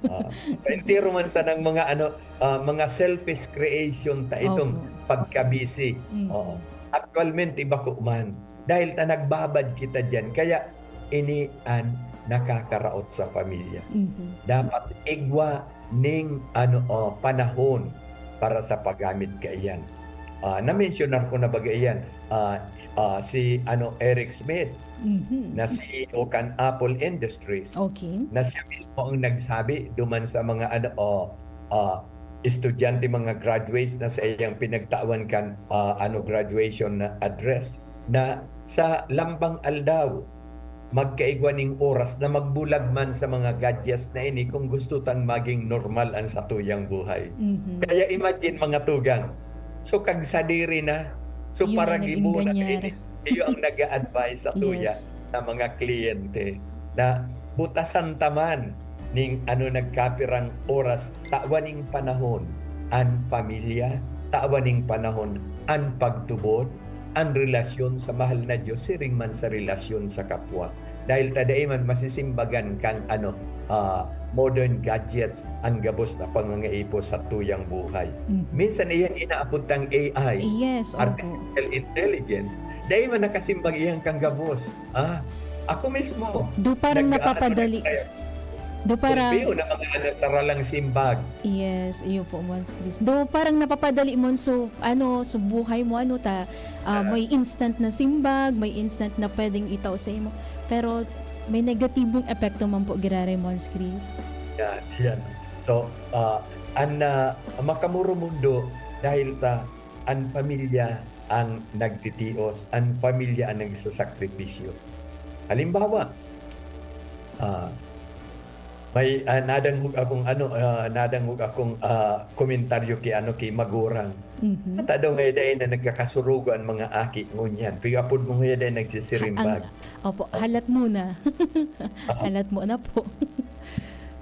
Ah, entero man sanang mga ano, ah, mga selfish creation ta itong Opo. pagkabisi. Mm. Oo. Aktualmente, bako man. Dahil ta nagbabad kita diyan. Kaya ini an nakakaraot sa pamilya. Mhm. Dapat igwa ning ano, oh, panahon para sa paggamit kaiyan. Ah, na-mensionar ko na baga iyan, ah, ah, si ano, Eric Schmidt, Mhm. na C E O kan Apple Industries, Okay. na siya mismo ang nagsabi duman sa mga ano, oh, ah, estudyante, mga graduates na sa iyang pinagtawan kan, ah, ano, graduation na address, na sa lambang aldaw, magkaigwa ning oras na magbulag man sa mga gadgets na ini kung gusto tang maging normal ang satuyang buhay. Mhm. Kaya imagine, mga tugang, so kagsadiri na, so Yun ang naging paragibuna na ganyan. Ini. Iyo ang nag-a-advise sa tuya Yes. na mga kliyente na butasan ta man ning ano, nagkapirang oras, tawan ning panahon an pamilya, tawan ning panahon an pagtubod, an relasyon sa mahal na Diyos, siring man sa relasyon sa kapwa. Dahil ta dai man masisimbagan kan ano, ah, modern gadgets an gabos na pangangaipo sa tuyang buhay. Mhm. Minsan iyan inaapod tang A I, Yes, opo. artificial intelligence, dai man nakasimbag iyan kan gabos. Ah, ako mismo, Do parang nag-aano na napapadali. tayo. Do parang Kumpleto na mga ano, saralang simbag. Yes, iyo po, Mons Chris. Do parang napapadali mo so, ano, so buhay mo, ano ta, ah, Ah. may instant na simbag, may instant na pwedeng itao sa imo. Pero may negatibong epekto man po giraray, Mons Chris. Yan, yan. So, ah, an, ah, makamoromundo dahil ta an pamilya ang nagtitios, an pamilya ang nagsasakripisyo. Halimbawa, ah, may, ah, nadangog akong ano, ah, nadangog akong, ah, komentaryo ki ano, ki magurang. Mhm. Nata daw ngayon dai na nagkakasurugo an mga aki ngunyan. Pigapod mo ngayon dai nagsisirimbag. Ha-, ang, opo, halat muna. Ah. Halat muna po.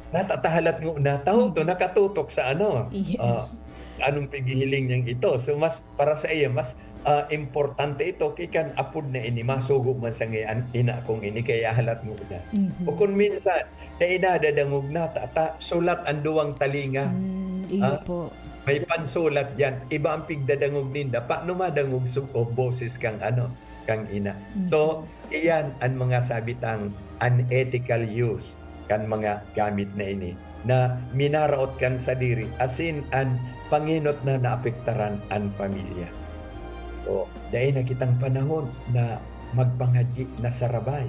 Natatahalat ngona, tawo to, Mm. nakatutok sa ano, Yes. ah, anong pighihiling niyang ito. So, mas, para sa iya, mas, ah, importante ito ki kan apod na ini, masugo man sa ngayon, ina kong ini, kaya halat ngona. Mhm. O kung minsan, na inadadangog na, ta, ta, sulat ang duwang talinga. Mm, iyo Ah, po. may pansulat diyan. Iba ang pigdadangog ninda. Paano madangog su-, o boses kang ano, kang ina? Mhm. So, iyan ang mga sabi tang unethical use kan mga gamit na ini, na minaraot kan sadiri, asin an pangenot na naapektaran an pamilya. So, Dai na kitang panahon na magpangadyi na sarabay.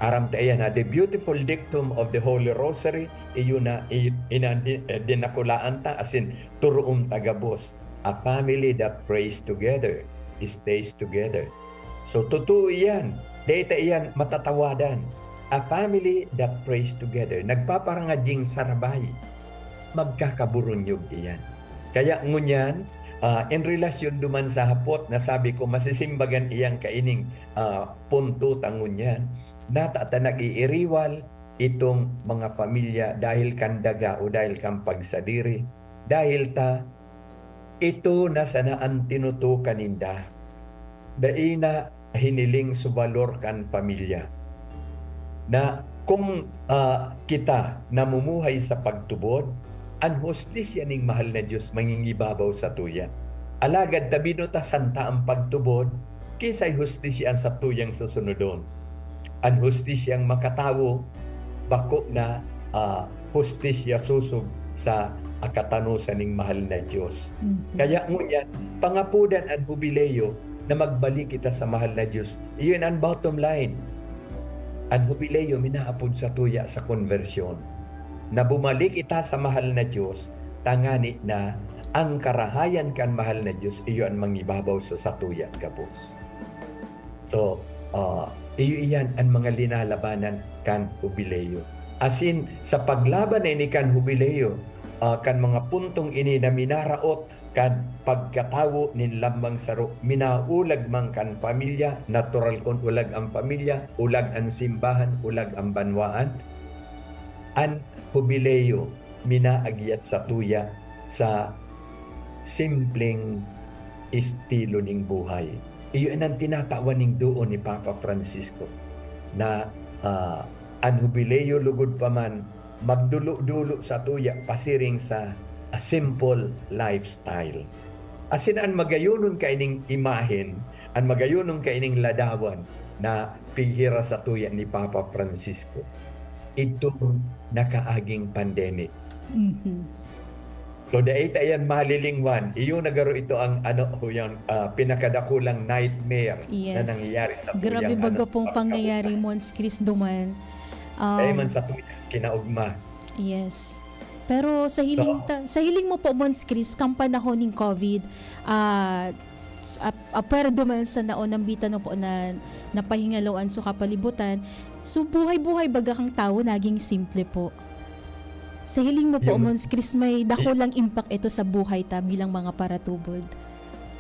Aram ta iyan, ha, the beautiful dictum of the Holy Rosary, iyo na, iyo, ina-, di-, eh, dinakulaan ta, asin, toroon ta gabos. A family that prays together stays together. So, totoo iyan. Dai ta iyan matatawadan. A family that prays together, nagpaparangadying sarabay, magkakaburunyog iyan. Kaya ngunyan, ah, in relasyon duman sa hapot na sabi ko, masisimbagan iyan kaining, ah, punto ta ngunyan, nata ta nag-iiriwal itong mga pamilya dahil kan daga o dahil kan pagsadiri, dahil ta ito na sana an tinutukan ninda. Dai na hiniling sa balor kan pamilya. Na kung, ah, kita namumuhay sa pagtubod, an hustisya ning mahal na Dios mangingibabaw satuya. Alagad ta binutasan ta an pagtubod, kisay hustisya an satuyang susunodon. An hustisyang makatawo, bako na, ah, hustisya sosog sa akatanosan ning mahal na Dios. Mhm. Kaya ngunyan, pangapodan an Hubileo na magbalik kita sa mahal na Dios. Iyon an bottom line. An Hubileo minaapod satuya sa konbersyon. Na bumalik kita sa mahal na Dios, tangani na ang karahayan kan mahal na Dios, iyo an mangibabaw sa satuya gabos. So, ah, iyo iyan an mga linalabanan kan Hubileo. Asin, sa paglaban na ini kan Hubileo, ah, kan mga puntong ini na minaraot kan pagkatawo nin lambang saro, minaulag man kan pamilya, natural kun ulag an pamilya, ulag an simbahan, ulag an banwaan. An Hubileo, minaagyat satuya sa simpleng estilo ning buhay. Iyo an tinatawan ning doon ni Papa Francisco na, ah, an Hubileo lugod pa man magdulo-dulo satuya pasiring sa a simple lifestyle. Asin an magayonon kaining imahen, an magayonon kaining ladawan na pighira satuya ni Papa Francisco, itong nakaaging pandemic. Mhm. So, dai ta iyan malilingwan. Iyo na garo ito ang, ano, huyang, ah, pinakadakulang nightmare na Yes. nangyayari sa Grabe tuyang, baga ano, pong pagkabuhay. pangyayari, Mons Chris, duman. Dai Um, man sa tuyang kinaugma. Yes. Pero sa hiling So ta-, sa hiling mo po, Mons Chris, kan panahon ning COVID, ah, ap-, apwera duman sa naon, nambitan mo po na napahingaloan sa kapalibutan. So, buhay-buhay baga kang tawo naging simple po. Sa hiling mo po, Yun. Mons Chris, may dakulang impact ito sa buhay ta bilang mga paratubod.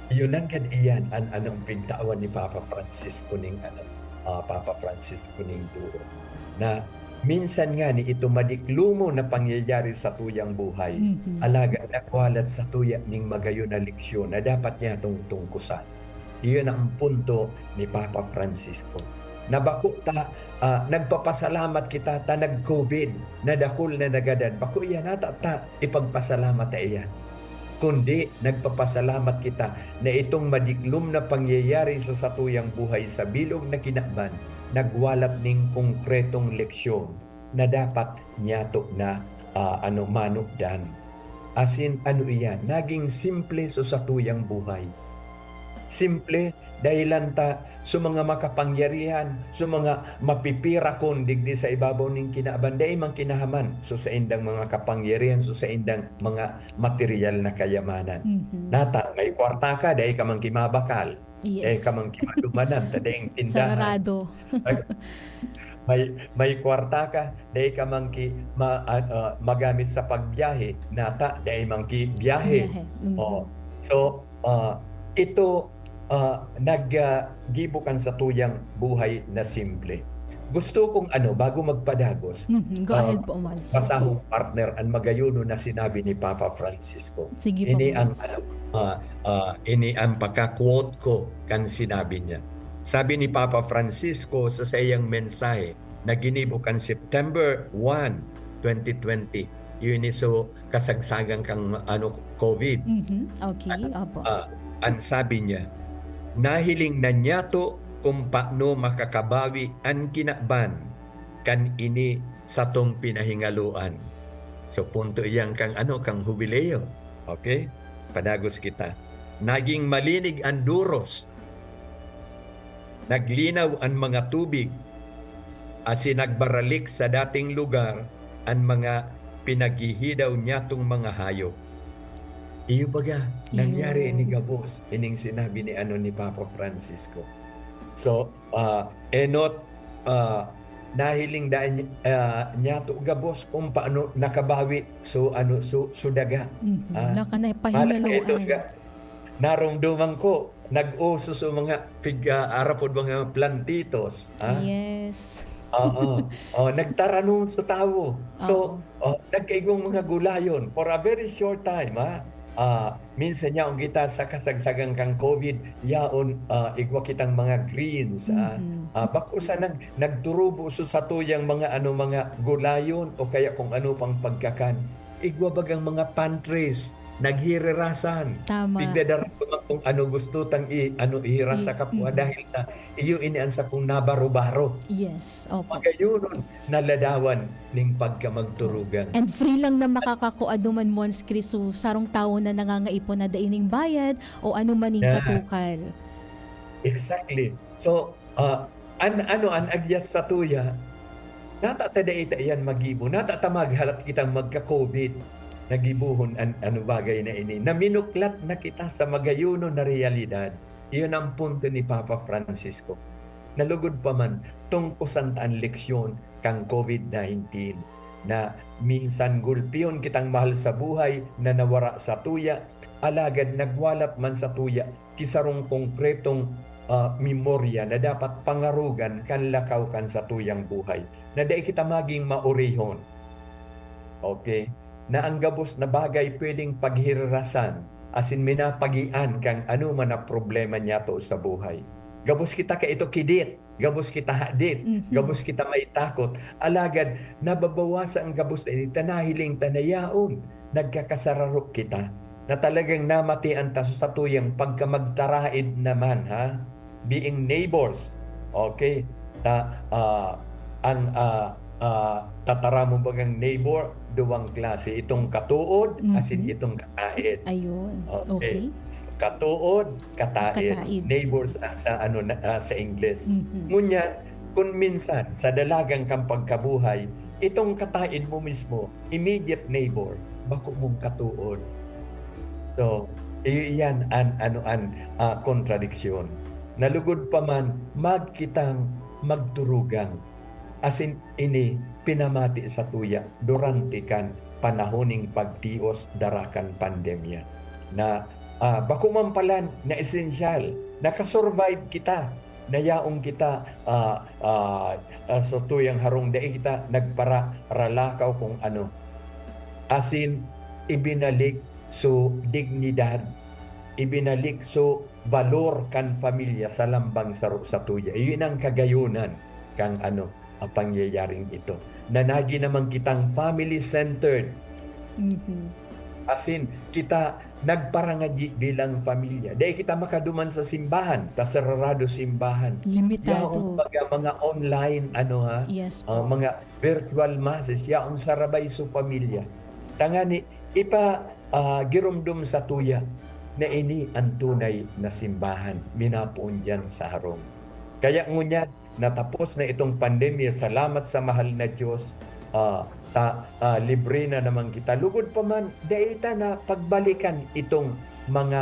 Iyo nanggad iyan an, anong pigtawan ni Papa Francisco ning, ano, ah, Papa Francisco ning duo, na minsan ngani ito madiklumo na pangyayari sa tuyang buhay, Mhm. alagad nagwalat sa tuya ning magayon na leksyon na dapat niyatong tungkusan. Iyon ang punto ni Papa Francisco, na bako ta, ah, nagpapasalamat kita ta nag-COVID, na dakul na nagadan. Bako iyan ata ta ipagpasalamat ta iyan. Kundi nagpapasalamat kita na itong madiklom na pangyayari sa satuyang buhay sa bilog na kinaban, nagwalat ning konkretong leksyon na dapat niyato na, ah, ano, manukdan. Asin ano iyan, naging simple sa satuyang buhay. Simple, dahilan ta sa mga makapangyarihan, sa mga mapipirakon digdi sa ibabaw ning kinaban, dai man kinahaman sa saindang mga kapangyarihan, sa saindang mga material na kayamanan. Mhm. Nata, may kwarta ka, dai ka man ki mabakal, Yes. dai ka man ki madumanan, ta daing tindahan. Sarado. May, may kwarta ka, dai ka man ki ma-, ah, ah, magamit sa pagbiyahe, nata, dai man ki biyahe. Biyahe. Mhm. Oh. So, ah, ito, ah, nag, ah, gibo kan satuyang buhay na simple. Gusto kong ano, bago magpadagos, Mhm. Go ah, ahead po, Mons. basahon, partner, ang magayonon na sinabi ni Papa Francisco. Sige po, Ini ang Mons. ano, ah, ah, ini ang pagka-quote ko kan sinabi niya. Sabi ni Papa Francisco sa saiyang mensahe na ginibo kan September one, twenty twenty, yun iso kasagsagan kan, ano, COVID. Mhm. Okay, Ano, opo. ah, ang sabi niya, "Nahiling na niyato kung paano makakabawi an kinaban kan ini satong pinahingaloan." So, punto iyan kang, ano, kang Hubileo. Okay? Padagos kita. "Naging malinig an duros Naglinaw an mga tubig, asin nagbaralik sa dating lugar an mga pinaghihidaw niyatong mga hayop. Iyo baga, nangyari Iyo. ini gabos, ining sinabi ni, ano, ni Papa Francisco. So, ah, enot, ah, nahiling daan, ah, niyato gabos kung paano nakabawi. So, ano, so, so daga. Mhm. Ah, Naka-, napahingaluan. Mala na ito ga-, narumduman ko, nag-uso so mga pig-, ah, arapod mga plantitos, ah. Yes. Oo. Oh, nagtaranom sa tawo. So, Oo. oh, nagkaigwang mga gulayon for a very short time, ha. Ah, minsan yaon kita sa kasagsagan kan covid, yaon, ah, igwa kitang mga greens, ah. Mhm. Ah, bako sanang nagturubo so satuyang mga, ano, mga gulayon o kaya kung ano pang pagkakan. Igwa bagang mga pantries, naghirirasan. Tama. Pigdadara ko man kung ano gusto tang i-, ano, ihiras sa I-, kapwa mm. dahil na iyo ini an sakong nabaro-baro. Yes, opo. Magayonon na ladawan ning pagkamagturugan. And free lang na makakakua duman, Mons Chris, so sarong tawo na nangangaipo na dai ning bayad o ano man ning Yeah. katukal. Exactly. So, ah, an-, ano, an agyat satuya, nata ta dai ta iyan magibo, nata ta maghalat kitang magka-covid, nagibohon an, ano, bagay na ini. Naminuklat na kita sa magayonon na realidad. Iyon ang punto ni Papa Francisco. Nalugod pa man, tungkosan ta an leksyon kan covid nineteen, na minsan gulpihon kitang mahal sa buhay na nawara satuya, alagad nagwalat man satuya ki sarong konkretong, ah, memorya na dapat pangarogan kan lakaw kan satuyang buhay, na dai kita magin maorihon. Okay? Na ang gabos na bagay pwedeng paghirirasan asin minapagian kan anoman na problema niyato sa buhay. Gabos kita kaito kidit, gabos kita hadit, Mhm. gabos kita may takot. Alagad nababawasan an gabos na ini ta nahiling ta na yaon, nagkakasararo kita, na talagang namatian ta sa satuyang pagkamagtaraid naman, ha? Being neighbors. Okay? Ta, ah, ang, ah, ah, tataramon bagang neighbor, duwang klase. Itong katuod, asin Mhm. itong kataid. Ayun. Okay. Okay. Katuod, kataid. Kataid. Neighbors na sa, ano, na, ah, sa Ingles. Mhm. Ngunyan, kun minsan, sa dalagan kan pagkabuhay, itong kataid mo mismo, immediate neighbor, bako mong katuod. So, i-, iyan an, ano, an, ah, kontradiksyon. Nalugod pa man, magkitang magturugang. Asin ini pinamati satuya durante kan panahon ning pagtios dara kan pandemya, na, ah, bako man palan na esensyal, naka-survive kita, na yaon kita, ah, ah, ah, satuyang harong dai kita nagpararalakaw kung ano. Asin ibinalik so dignidad, ibinalik so balor kan pamilya sa lambang saro satuya. Iyon ang kagayonan kan, ano, ang pangyayaring ito, na nagi naman kitang family-centered. Mhm. Asin, kita nagparangadyi bilang pamilya. Dai kita makaduman sa simbahan, ta sararado simbahan. Limitado. Yaon baga mga online, ano, ha? Yes Ah, po. mga virtual masses, yaon sarabay so pamilya. Tangani, ipa, ah, giromdom satuya na ini an tunay na simbahan, minapoon diyan sa harong. Kaya ngunyan, natapos na itong pandemya, salamat sa mahal na Diyos, ah, ta, ah, libre na naman kita. Lugod pa man, dai ta na pagbalikan itong mga,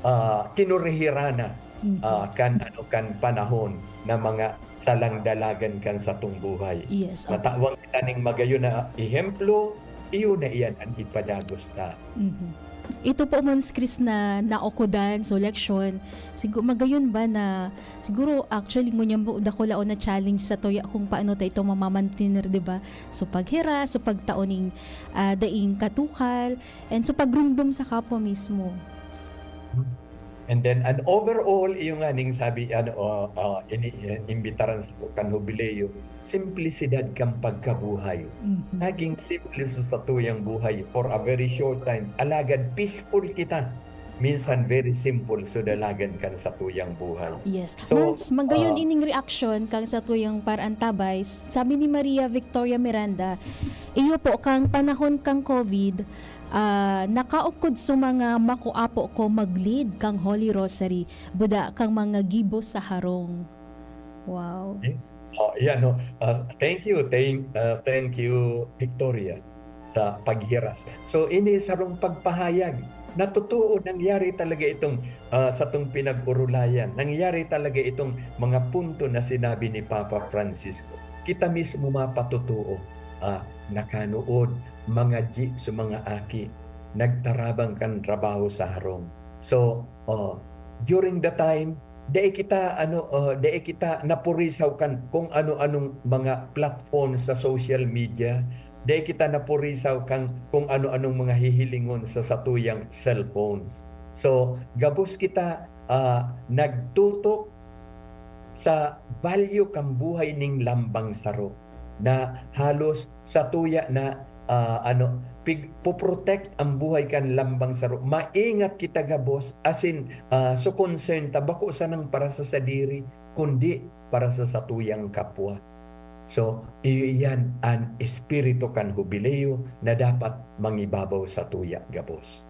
ah, kinurihirana, Mhm. ah, kan, ano, kan panahon na mga salang dalagan kan satong buhay. Yes, opo. Natawan kita ning magayon na ehemplo, iyo na iyan an ipadagos ta. Mhm. Ito po, Mons Chris, na naukodan, so, leksyon, sigu-, magayon ba na, siguro, actually, ngunyan po, dakulaon na challenge satuya kung paano ta ito mamamantener, di ba? So, paghira, so, pagtao ning, ah, daing katukal, and so, pagrumdom sa kapwa mismo. And then, an overall, iyo nga ning sabi, ano, ah, ah, ini, eh, imbitaran sa kan Jubileo, simplisidad kan pagkabuhay. Mhm. Naging simple sa satuyang buhay for a very short time. Alagad peaceful kita. Minsan, very simple sa dalagan kan satuyang buhay. Yes. So, Mons, magayon ah, ining reaksyon kan satuyang paraantabay. Sabi ni Maria Victoria Miranda, iyo po, kang panahon kang covid, ah, nakaukod sa mga makuapo ko mag-lead kang Holy Rosary, buda kang mga gibo sa harong. Wow. Eh? Oh, yan, no? Ah, thank you, thank, ah, thank you, Victoria, sa paghiras. So, ini sarong pagpahayag na totoo, nangyari talaga itong, ah, satong pinag-urulayan. Nangyari talaga itong mga punto na sinabi ni Papa Francisco. Kita mismo mapatotoo, ah, nakanood, mangadyi sa mga aki, nagtarabang kan trabaho sa harong. So, oh, during the time, dai kita, ano, oh, dai kita napurisaw kan kung ano-anong mga platform sa social media. Dai kita napurisaw kan kung ano-anong mga hihilingon sa satuyang cellphones. So, gabos kita, ah, nagtutok sa value kan buhay ning lambang saro na halos satuya na, ah, ano, pig-, poprotect ang buhay kan lambang saro. Maingat kita gabos, asin, ah, so concern ta bako sanang para sa sadiri, kundi para sa satuyang kapwa. So, iyo iyan an espiritu kan Hubileo na dapat mangibabaw satuya gabos.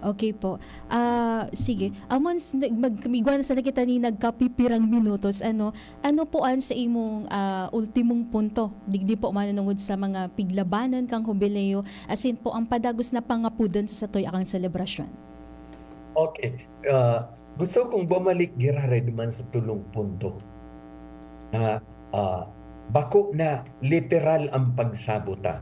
Okay po. Ah, sige. Amon, s-, nag-, mag-, igwa na sana kita ni nagkapipirang minutos, ano? Ano po an sa imong, ah, ultimong punto? Digdi po mananungod sa mga piglabanan kang Hubileo, asin po ang padagos na pangapudan sa satoy akang selebrasyon. Okay. Ah, gusto kong bumalik giraray duman sa tulong punto na, ah, bako na literal ang pagsabot ta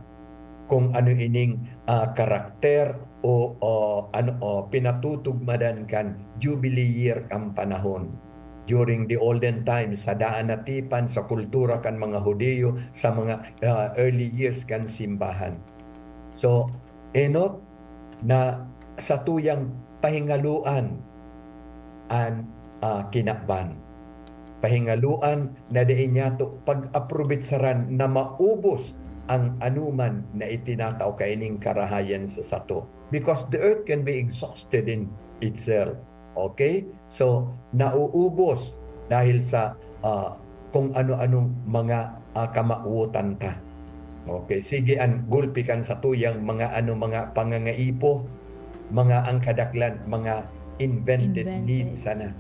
kung ano ining, ah, karakter o, o ano, o pinatutugmadan kan Jubilee year kan panahon. During the olden times, sa daan na tipan, sa kultura kan mga Hudiyo, sa mga, ah, early years kan simbahan. So, enot na satuyang pahingaluan an, ah, kinaban. Pahingaluan na dai niyato pag-aprobetsaran na maubos ang anuman na itinatao kaining karahayan sa sato. Because the earth can be exhausted in itself. Okay? So, nauubos dahil sa, ah, kung ano-anong mga, ah, kamawotan ta. Okay, sige, an gulpi kan satuyang mga ano, mga pangangaipo, mga ang kadaklan, mga invented Invented. Needs sana.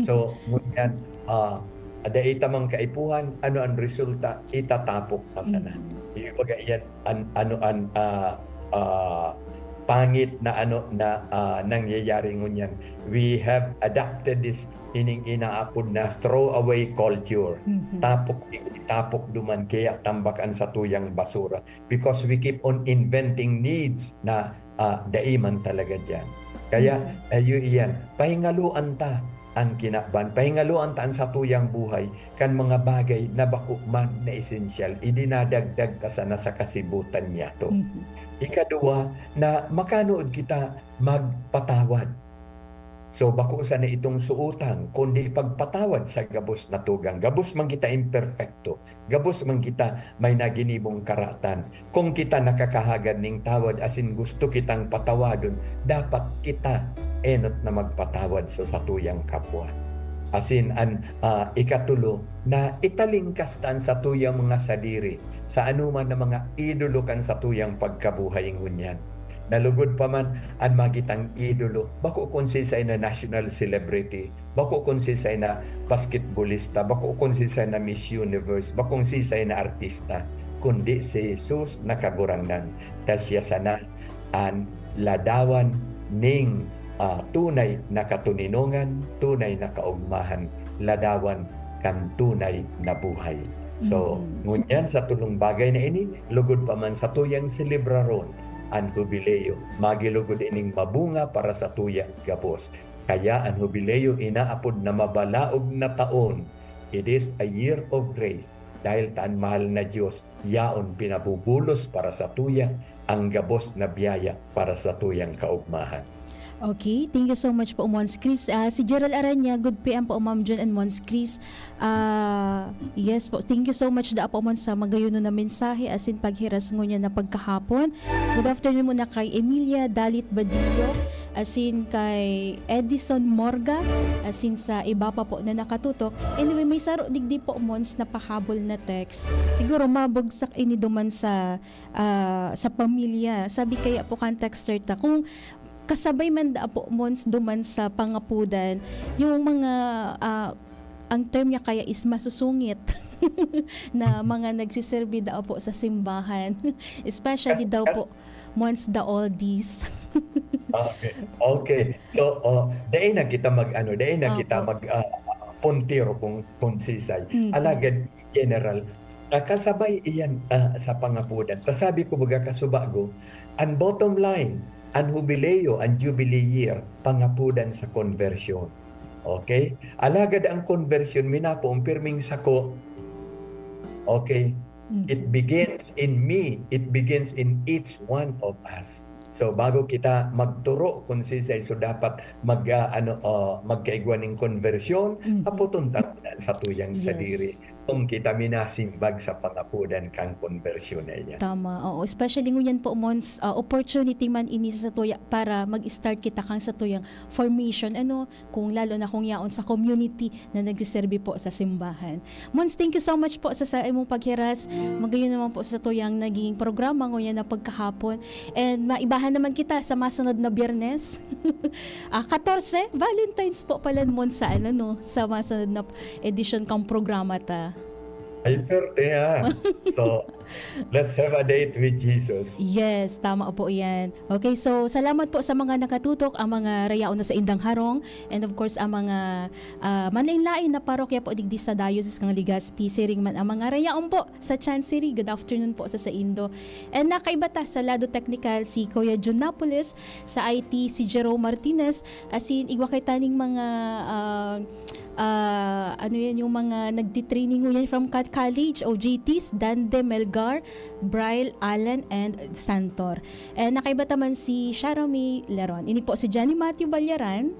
So, ngunyan, ah, dai ta man kaipuhan, ano ang resulta? Itatapok na sana. Mhm. Yung baga iyan, an-, ano an, ah, ah, pangit na ano na, ah, nangyayari ngunyan. We have adopted this ining inaapod na throwaway culture. Mhm. Tapok, tapok duman, kaya tambak an satuyang basura. Because we keep on inventing needs na, ah, dai man talaga diyan. Kaya, Mhm. ayo iyan, pahingaluan ta ang kinaban, pahingaluan ta an satuyang buhay kan mga bagay na bako man na esensyal, idinadagdag ta sana sa kasibutan niyato. Mhm. Ikaduwa, na makanood kita magpatawad. So, bako sana itong suotang, kundi pagpatawad sa gabos na tugang. Gabos man kita imperfecto, gabos man kita may naginibong karatan. Kung kita nakakahagad ning tawad asin gusto kitang patawadon, dapat kita enot na magpatawad sa satuyang kapwa. Asin an, ah, ikatulo, na italingkas ta an satuyang mga sadiri sa anoman na mga idolo kan satuyang pagkabuhay ngunyan. Na lugod pa man an magitang idolo, bako kun siisay na national celebrity, bako kun siisay na basketbolista, bako kun siisay na Miss Universe, bakong siisay na artista, kundi si Jesus na Kagurangnan. Ta siya sana an ladawan ning, ah, tunay na katoninongan, tunay na kaogmahan, ladawan kan tunay na buhay. So, Mhm. ngunyan sa tulong bagay na ini, lugod pa man satuyang selebraron an Hubileo, magilugod ining mabunga para satuya gabos. Kaya an Hubileo inaapod na mabalaog na taon. It is a year of grace, dahil ta an mahal na Dios yaon pinabubulos para satuya, ang gabos na biyaya para satuyang kaogmahan. Okay, thank you so much po, Mons Chris. Ah, si Gerald Aranya, good P M po, Ma'am John and Mons Chris. Ah, yes po, thank you so much da po, Mons, sa magayon na mensahe asin paghiras ngunyan na pagkahapon. Good afternoon muna kay Emilia Dalit Badillo, asin kay Edison Morga, asin sa iba pa po na nakatutok. Anyway, may saro digdi po, Mons, na pahabol na text. Siguro mabagsak ini duman sa, ah, sa pamilya. Sabi kaya po kan texter ta, kung kasabay man da po, Mons, duman sa pangapudan, yung mga, ah, ang term niya kaya is masusungit na mga nagsiserbi daw po sa simbahan. Especially daw po, once the oldies. Okay. Okay. So, oh, dai na kita mag, ano, dai na kita Opo. mag, ah, puntero kung, kung sisay. Mm. Alagad, General, ah, kasabay iyan, ah, sa pangapodan. Pasabi ko, baga kasubago, ang bottom line, ang hubileo, ang jubilee year, pangapodan sa konbersyon. Okay? Alagad ang konbersyon, minapo, ang pirming sako, okay? Mm. It begins in me. It begins in each one of us. So, bago kita magturo kung sisay so dapat mag, ah, ano, ah, magkaigwa ning konbersyon, Mhm. hapoton ta muna sa tuyang Yes. sadiri kung kita minasimbag sa pangapodan kan konbersyon na iyan. Tama, oo. Especially ngunyan po, Mons, ah, opportunity man ini sa tuya para mag-start kita kan sa tuyang formation, ano, kung lalo na kung yaon sa community na nagsiserbi po sa simbahan. Mons, thank you so much po sa, sa imong paghiras. Magayon naman po sa tuyang naging programa ngunyan na pagkahapon. And maibahan naman kita sa masunod na Biyernes. Ah, katorse, Valentine's po pala, Mons, sa, ano, no, sa masunod na edisyon kang programa ta. Ay, perte, ah. So, let's have a date with Jesus. Yes, tama po yan. Okay, so salamat po sa mga nakatutok, ang mga rayaon na sa indang harong, and of course, ang mga, ah, manlain-lain na parokya po digdi sa Diocese kan Legazpi. Siring man ang mga rayaon po sa Chancery. Good afternoon po sa saindo. And nakaiba ta sa lado teknikal, si Kuya Jun Napoles, sa I T, si Jerome Martinez, asin igwa kita ning mga, ah, ah, ano yan, yung mga nagtitraining ngunyan from Cat College, O J Ts, Dande, Melgar, Braille, Alan, and Santor. And nakaiba ta man si Sharomi Leron. Ini po si Johnny Matthew Balyaran.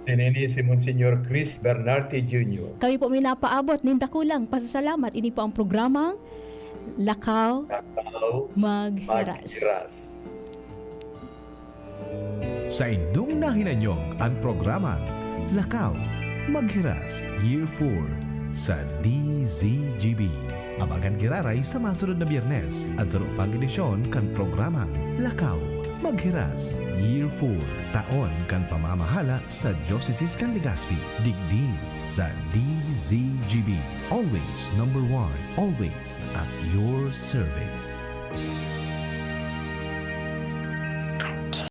Tinini si Monsignor Chris Bernarte Junior. Kami po minapaabot nin dakulang pasasalamat. Ini po ang programang Lakaw Lakaw Maghiras. Maghiras. Saindong nahinanyog an programang Lakaw Maghiras Year four sa D Z G B. Abangan giraray sa masunod na Biyernes an saro pang edisyon kan programang Lakaw Maghiras Year four, taon kan pamamahala sa Diocese kan Legazpi, digdi sa D Z G B. Always number one, always at your service.